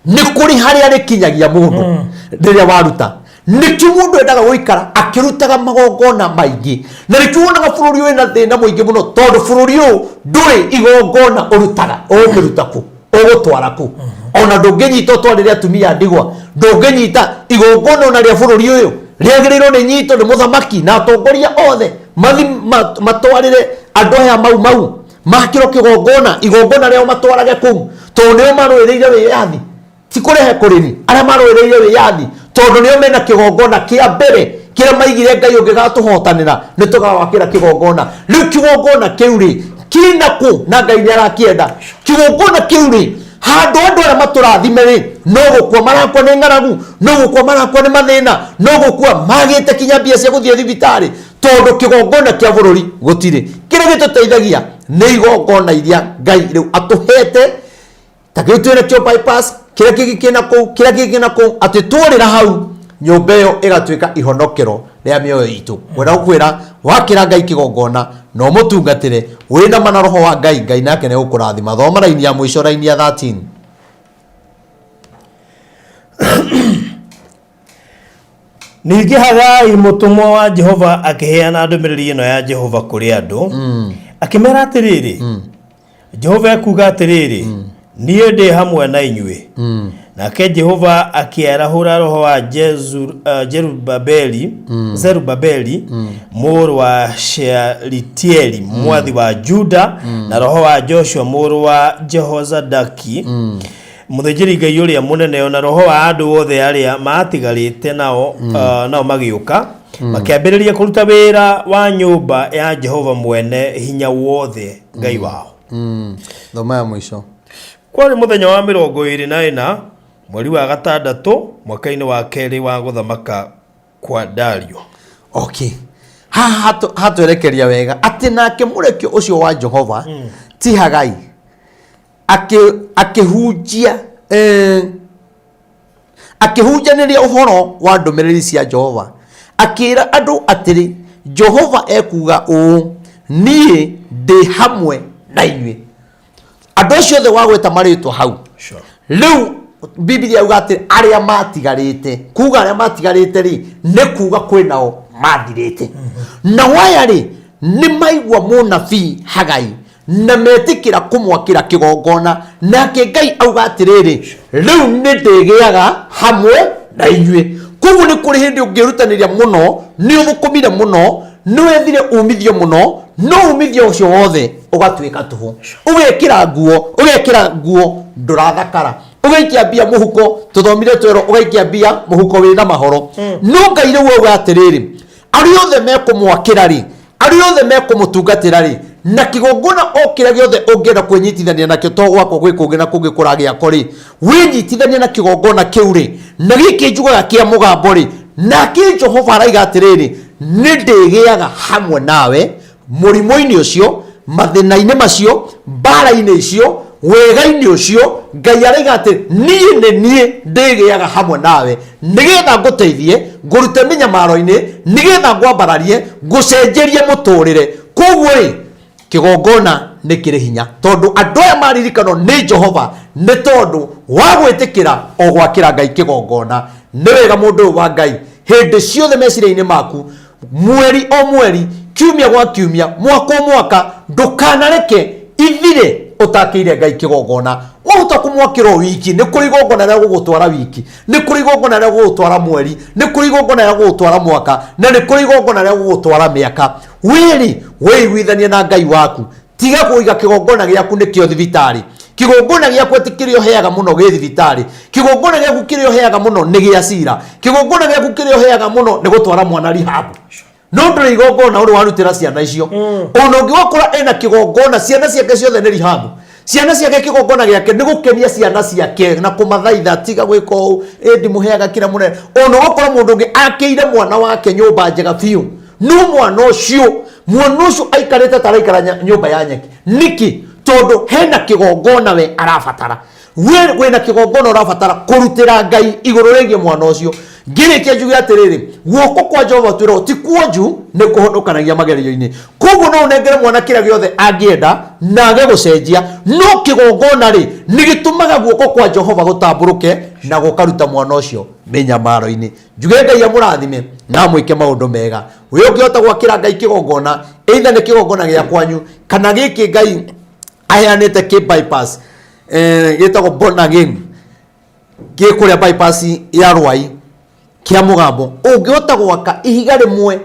nĩ kũrĩ harĩa rĩkinyagia mũndũ rĩrĩa waruta. Nĩkĩo mũndũ endaga gũikara akĩrutaga magongona maingĩ, na nĩkĩo wonaga bũrũri ũyũ wĩna thĩna mũingĩ mũno, tondũ bũrũri ũyũ ndũrĩ igongona ũrutaga. Ũgũkĩruta kũ? Ũgũtwara kũ? Ona ndũngĩnyita ũtwarĩre atumia a ndigwa, ndũngĩnyita igongona ona rĩa bũrũri ũyũ rĩagĩrĩirwo nĩ nyitwo nĩ mũthamaki na atongoria othe mathi matwarĩre andũ aya mau mau makĩrwo kĩgongona, igongona rĩao matwarage kũu, tondũ nĩo marũĩrĩire wĩyathi. Ti kũrehe kũrĩri arĩa marũĩrĩire wĩyathi, tondũ nĩo mena kĩgongona kĩa mbere kĩrĩa maigire Ngai ũngĩgatũhotanĩra nĩ tũgawakĩra kĩgongona. Rĩu kĩgongona kĩu rĩ kĩna kũ na Ngai nĩ arakĩenda. Kĩgongona kĩu rĩ, handũ andũ arĩa matũrathime rĩ, no gũkua marakua nĩ ng'aragu, no gũkua marakua nĩ mathĩna, no gũkua magĩte kinya mbia cia gũthiĩ thibitarĩ, tondũ kĩgongona kĩa bũrũri gũtirĩ. Kĩrĩa gĩtũteithagia nĩ igongona iria Ngai rĩu atũhete, ta kĩu twĩna kĩo bypass, kĩrĩa kĩngĩ kĩna kũu, kĩrĩa kĩngĩ kĩna kũu, atĩ tworĩra hau nyũmba ĩyo ĩgatuĩka ihonokero rĩa mĩoyo itũ. Ngwenda gũkwĩra, wakĩra Ngai kĩgongona na ũmũtungatĩre wĩna ma na roho wa Ngai, Ngai nake nĩ egũkũrathima. Thoma raini ya mũico, raini ya 13. Ningĩ Hagai mũtũmwo wa Jehova akĩheana ndũmĩrĩri ĩno ya Jehova kũrĩ andũ, akĩmeera atĩrĩrĩ, Jehova ekuuga atĩrĩrĩ, niĩ ndĩ hamwe na inyuĩ. Nake Jehova akĩarahũra roho wa Jerubabeli, Zerubabeli mũrũ wa Shealitieli mwathi wa Juda, na roho wa Joshua mũrũ wa Jehozadaki mũthĩnjĩri Ngai ũrĩa mũnene, o na roho wa andũ othe arĩa maatigarĩte nao, nao magĩũka makĩambĩrĩria kũruta wĩra wa nyũmba ya Jehova mwene hinya wothe Ngai wao. Thoma ya mũico. Kwarĩ mũthenya wa 24 mweri wa gatandatũ mwaka-inĩ wa kerĩ wa gũthamaka kwa Dario. Okay. Haha hatwerekeria wega atĩ nake mũrekio ũcio wa Jehova ti Hagai akĩhunjia akĩhunjanĩria ũhoro wa ndũmĩrĩri cia Jehova, akĩĩra andũ atĩrĩ, Jehova ekuuga ũũ, niĩ ndĩ hamwe na inyuĩ. Andũ acio othe wagweta marĩtwa hau. Rĩu Bibilia yuga atĩ arĩa matigarĩte, kuga arĩa matigarĩte rĩ, nĩ kuga kwĩ nao mathirĩte. Nao aya rĩ, Nĩ maigua mũnabii Hagai na metĩkĩra kũmwakĩra kĩgongona, nake Ngai auga atĩrĩrĩ, rĩu nĩ ndĩgĩaga hamwe na inyuĩ. Koguo nĩ kũrĩ hĩndĩ ũngĩrutanĩria mũno, nĩ ũthũkũmire mũno, nĩ wethire umithio mũno, no umithio ũcio wothe ũgatuĩka tũhũ. Ũgekĩra nguo, ũgekĩra nguo ndũrathakara, ũgaikia mbia mũhuko, tũthomire twerwo ũgaikia mbia mũhuko wĩna mahoro. No Ngai rĩu auga atĩrĩrĩ, arĩa othe mekũmwakĩra rĩ, arĩa othe mekũmũtungatĩra rĩ, na kĩgongona o kĩrĩa gĩothe ũngĩenda kwĩnyitithania nakĩo, to gwakwa gwĩ kũngĩ na kũngĩ kũragĩakwo rĩ, wĩnyitithanie na kĩgongona kĩu rĩ, na gĩkĩ njugaga kĩa mũgambo rĩ, nake Jehova araiga atĩrĩrĩ, nĩ ndĩgĩaga hamwe nawe mũrimũ-inĩ ũcio, mathĩna-inĩ macio, mbara-inĩ icio, wega-inĩ ũcio. Ngai araiga atĩ niĩ nĩ niĩ ndĩgĩaga hamwe nawe, nĩgetha ngũteithie, ngũrute mĩnyamaro-inĩ, nĩgetha ngwambararie, ngũcenjerie mũtũrĩre. Koguo rĩ, kĩgongona nĩ kĩrĩ hinya, tondũ andũ aya maririkanwo nĩ Jehova nĩ tondũ wa gwĩtĩkĩra o gwakĩra Ngai kĩgongona. Nĩ wega mũndũ ũyũ wa Ngai, hĩndĩ ciothe meciria-inĩ maku, mweri o mweri, kiumia gwa kiumia, mwaka o mwaka, ndũkanareke ithire ũtakĩire Ngai kĩgongona. Wahota kũmwakĩra o wiki, nĩ kũrĩ igongona rĩa gũgũtwara wiki, nĩ kũrĩ igongona rĩa gũgũtwara mweri, nĩ kũrĩ igongona rĩa gũgũtwara mwaka, na nĩ kũrĩ igongona rĩa gũgũtwara mĩaka. Wĩrĩ wĩiguithanie na Ngai waku. Tiga kũiga kĩgongona gĩaku nĩkĩo thibitarĩ. Kĩgongona gĩaku atĩ kĩrĩa ũheaga mũno gĩ thibitarĩ. Kĩgongona gĩaku kĩrĩa ũheaga mũno nĩ gĩa cira. Kĩgongona gĩaku kĩrĩa ũheaga mũno nĩ gũtwara mwana rehab. No ndũrĩ igongona ũrĩ warutĩra ciana icio. Ona ũngĩgakora ena kĩgongona, ciana ciake ciothe nĩ rehab. Ciana ciake, kĩgongona gĩake nĩ gũkenia ciana ciake na kũmathaitha, tiga gwĩka ũũ, ĩ ndimũheaga kĩrĩa mũrenda. Ona ũgakora mũndũ ũngĩ akĩire mwana wake nyũmba njega biũ, no mwana ũcio, mwana ũcio aikarĩte ta araikara nyũmba ya nyeki. Nĩkĩ? Tondũ hena kĩgongona we arabatara. We wĩna kĩgongona ũrabatara kũrutĩra Ngai igũrũ rĩgiĩ mwana ũcio. Ngĩrĩkia njuge atĩrĩrĩ, guoko kwa Jehova twĩragwo ti kuonju, nĩ kũhonokanagia magerio-inĩ. Koguo no ũnengere mwana kĩrĩa gĩothe angĩenda na age gũcenjia, no kĩgongona rĩ, nĩ gĩtũmaga guoko kwa Jehova gũtambũrũke na gũkaruta mwana ũcio mĩnyamaro-inĩ. Njuge Ngai amũrathime na amwĩke maũndũ mega. We ũngĩhota gwakĩra Ngai kĩgongona, either nĩ kĩgongona gĩa kwanyu kana gĩkĩ Ngai aheanĩte kĩ bypass, gĩtagwo born again, gĩ kũrĩa bypass ya Rwai kĩa mũgambo. Ũngĩhota gwaka ihiga rĩmwe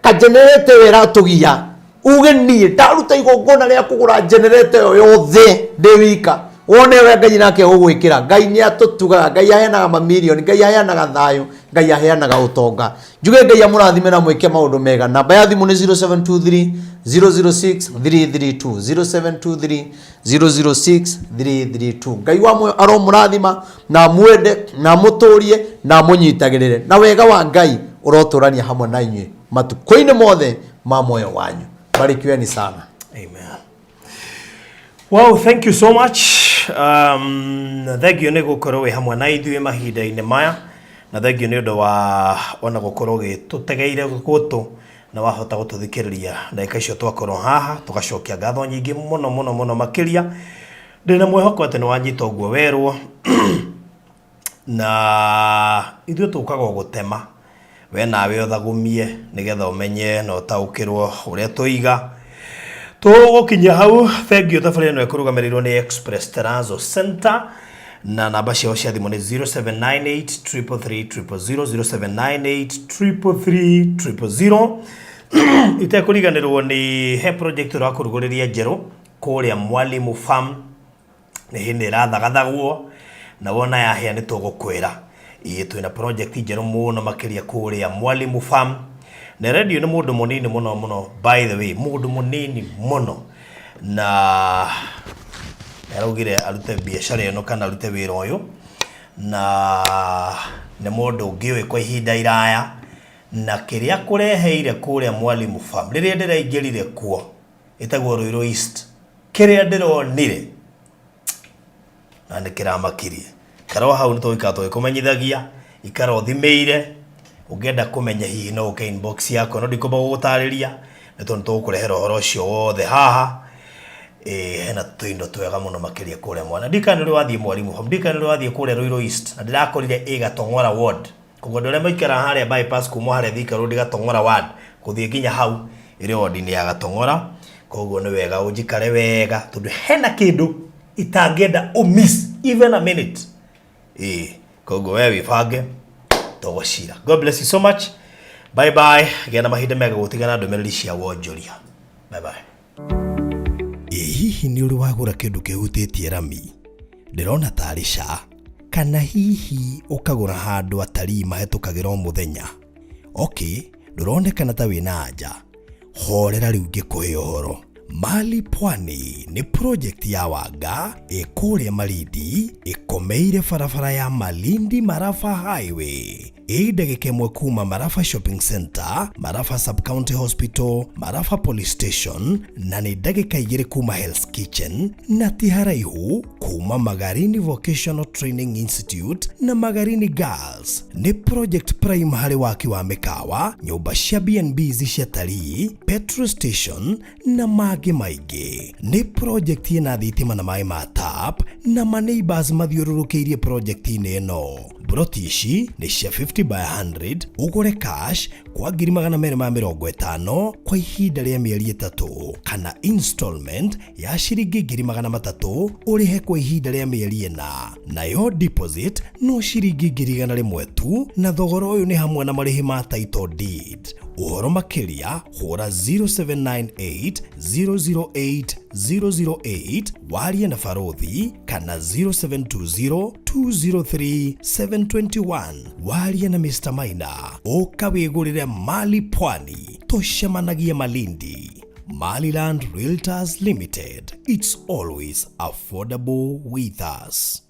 kajenereta ĩyo ĩratũgia, uge niĩ ndaruta igongona rĩa kũgũra jenereta ĩyo yothe ndĩ wika, wone ũrĩa Ngai nake ũgwĩkĩra. Ngai nĩ atũtugaga, Ngai aheanaga mamirioni, Ngai aheanaga thayũ, Ngai aheanaga ũtonga. Njuge Ngai amũrathime na mwĩke maũndũ mega. Namba ya thimũ nĩ 0723 006 332, 0723 006 332. Ngai wa muoyo aromũrathima na amwende na amũtũrie na amũnyitagĩrĩre, na wega wa Ngai ũrotũrania hamwe na inyuĩ matukũ-inĩ mothe ma muoyo wanyu. Barikiweni sana. Amen. Wow, thank you so much. Thank you nĩ gũkorwo wĩ hamwe na ithuĩ mahinda-inĩ maya, na thank you nĩ ũndũ wa ona gũkorwo ũgĩtũtegeire gũtũ na wahota gũtũthikĩrĩria ndagĩka icio twakorwo haha. Tũgacokia ngatho nyingĩ mũno mũno mũno makĩria. Ndĩna mwĩhoko atĩ nĩ wanyita ũguo werwo, na ithuĩ tũkaga o gũtema, we nawe ũthagumie nĩgetha ũmenye na ũtaũkĩrwo ũrĩa tũiga. Tũgũkinyia hau. Thank you. Thabarĩ ĩno ĩkũrũgamĩrĩirwo nĩ Express Terrazzo Center, na namba ciao cia thimũ nĩ 0798 333 000, 0798 333 000. Itekũriganĩrwo nĩ he project ũrakũrugũrĩria njerũ kũrĩa Mwalimu Farm, nĩ hĩndĩ ĩrathagathagwo, na wona yahĩa nĩ tũgũkwĩra. Ĩĩ, twĩna project njerũ mũno makĩria kũrĩa Mwalimu Farm, na radio nĩ mũndũ mũnini mũno mũno, by the way, mũndũ mũnini mũno, na araugire arute biacara ĩno kana arute wĩra ũyũ, na nĩ mũndũ ngĩũĩ kwa ihinda iraya, na kĩrĩa kũreheire kũrĩa Mwalimu Farm, rĩrĩa ndĩraingĩrire kuo, ĩtagwo Ruiru East, kĩrĩa ndĩronire na nĩ kĩramakirie. Ikara o hau, nĩ tũgũikara tũgĩkũmenyithagia. Ikara ũthimĩire. Ũngĩenda kũmenya hihi no ũke inbox yakwa, no ndikũmba gũgũtarĩria nĩ tondũ nĩ tũgũkũrehera ũhoro ũcio wothe haha. Ĩĩ, hena tũindo twega mũno makĩria kũrĩa mwana. Ndikana nĩ ũrĩ wathiĩ Mwalimu Farm, ndikana nĩ ũrĩ wathiĩ kũrĩa Ruiru East, na ndĩrakorire ĩ Gatong'ora ward. Koguo andũ arĩa maikaraga harĩa bypass, kuma harĩa Thika Road, Gatong'ora ward, gũthiĩ nginya hau. Ĩrĩ wodi-inĩ ya Gatong'ora. Koguo nĩ wega ũnjikare wega tondũ hena kĩndũ itangĩenda ũ miss even a minute. Ĩĩ, koguo we wĩbange tũgũcira. God bless you so much. Bye bye. Gĩa na mahinda mega gũtigana ndũmĩrĩri cia wonjoria. Bye bye. Ĩ hihi nĩ ũrĩ wagũra kĩndũ kĩhutĩtie rami? Ndĩrona tarĩ ca. Kana hihi ũkagũra handũ atarii mahetũkagĩra o mũthenya? Okay, ndũronekana ta wĩna anja. Horera rĩu ngĩkũhe ũhoro. Mali Pwani nĩ project ya Wanga ĩ kũrĩa Malindi, ĩkomeire barabara ya Malindi Marafa Highway. Ĩ ndagĩka ĩmwe kuma Marafa Shopping Center, Marafa Sub-County Hospital, Marafa Police Station, na nĩ ndagĩka igĩrĩ kuma Hell's Kitchen, na ti haraihu kuma Magarini Vocational Training Institute na Magarini Girls. Nĩ project prime harĩ waki wa mĩkawa, nyũmba cia B&Bs cia tarii, petrol station na mangĩ maingĩ. Nĩ project ĩna thitima na maĩ ma tap na ma neighbors mathiũrũrũkĩirie project-inĩ ĩno. Broti ici nĩ cia 50 by 100, ũgũre cash kwa 250,000 kwa ihinda rĩa mĩeri 3 kana installment ya ciringi 300,000 ũrĩhe kwa ihinda rĩa mĩeri 4, nayo deposit no ciringi 100,000 tu, na thogora ũyũ nĩ hamwe na marĩhi ma title deed. Ũhoro makĩria hũra 0798 008 008 warie na Barothi, kana 0720 203 721 warie na Mr. Maina. Ũka wĩgũrĩre Mali Pwani, tũcemanagie Malindi. Maliland Realtors Limited, it's always affordable with us.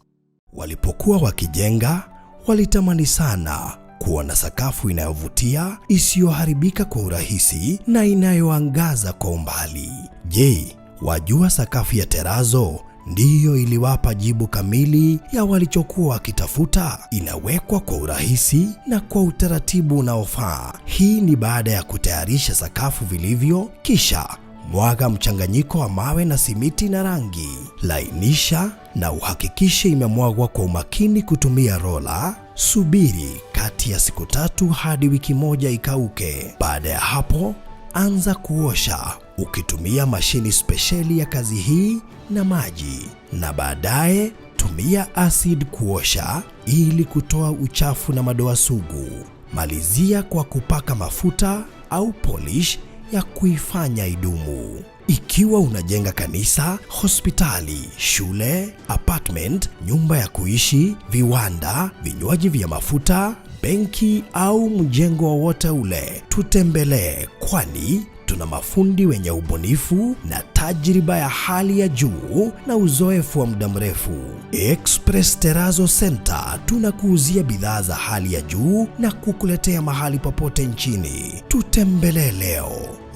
Walipokuwa wakijenga, walitamani sana kuona sakafu inayovutia, isiyoharibika kwa urahisi na inayoangaza kwa umbali. Je, wajua sakafu ya terazo ndiyo iliwapa jibu kamili ya walichokuwa wakitafuta? Inawekwa kwa urahisi na kwa utaratibu unaofaa. Hii ni baada ya kutayarisha sakafu vilivyo, kisha mwaga mchanganyiko wa mawe na simiti na rangi. Lainisha na uhakikishe imemwagwa kwa umakini kutumia rola. Subiri kati ya siku 3 hadi wiki 1 ikauke. Baada ya hapo, anza kuosha ukitumia mashini spesheli ya kazi hii na maji, na baadaye tumia acid kuosha ili kutoa uchafu na madoa sugu. Malizia kwa kupaka mafuta au polish ya kuifanya idumu. Ikiwa unajenga kanisa, hospitali, shule, apartment, nyumba ya kuishi, viwanda, vinywaji vya mafuta, benki au mjengo wowote ule, tutembelee, kwani tuna mafundi wenye ubunifu na tajriba ya hali ya juu na uzoefu wa muda mrefu. Express Terrazzo Center tunakuuzia bidhaa za hali ya juu na kukuletea mahali popote nchini. Tutembelee leo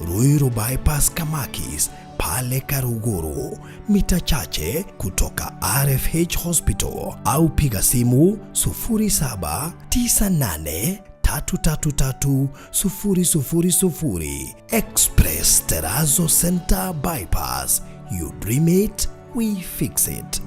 Ruiru Bypass Kamakis pale Karuguru, mita chache kutoka RFH Hospital, au piga simu 0798 333 000. Express Terrazzo Center Bypass. You dream it, we fix it.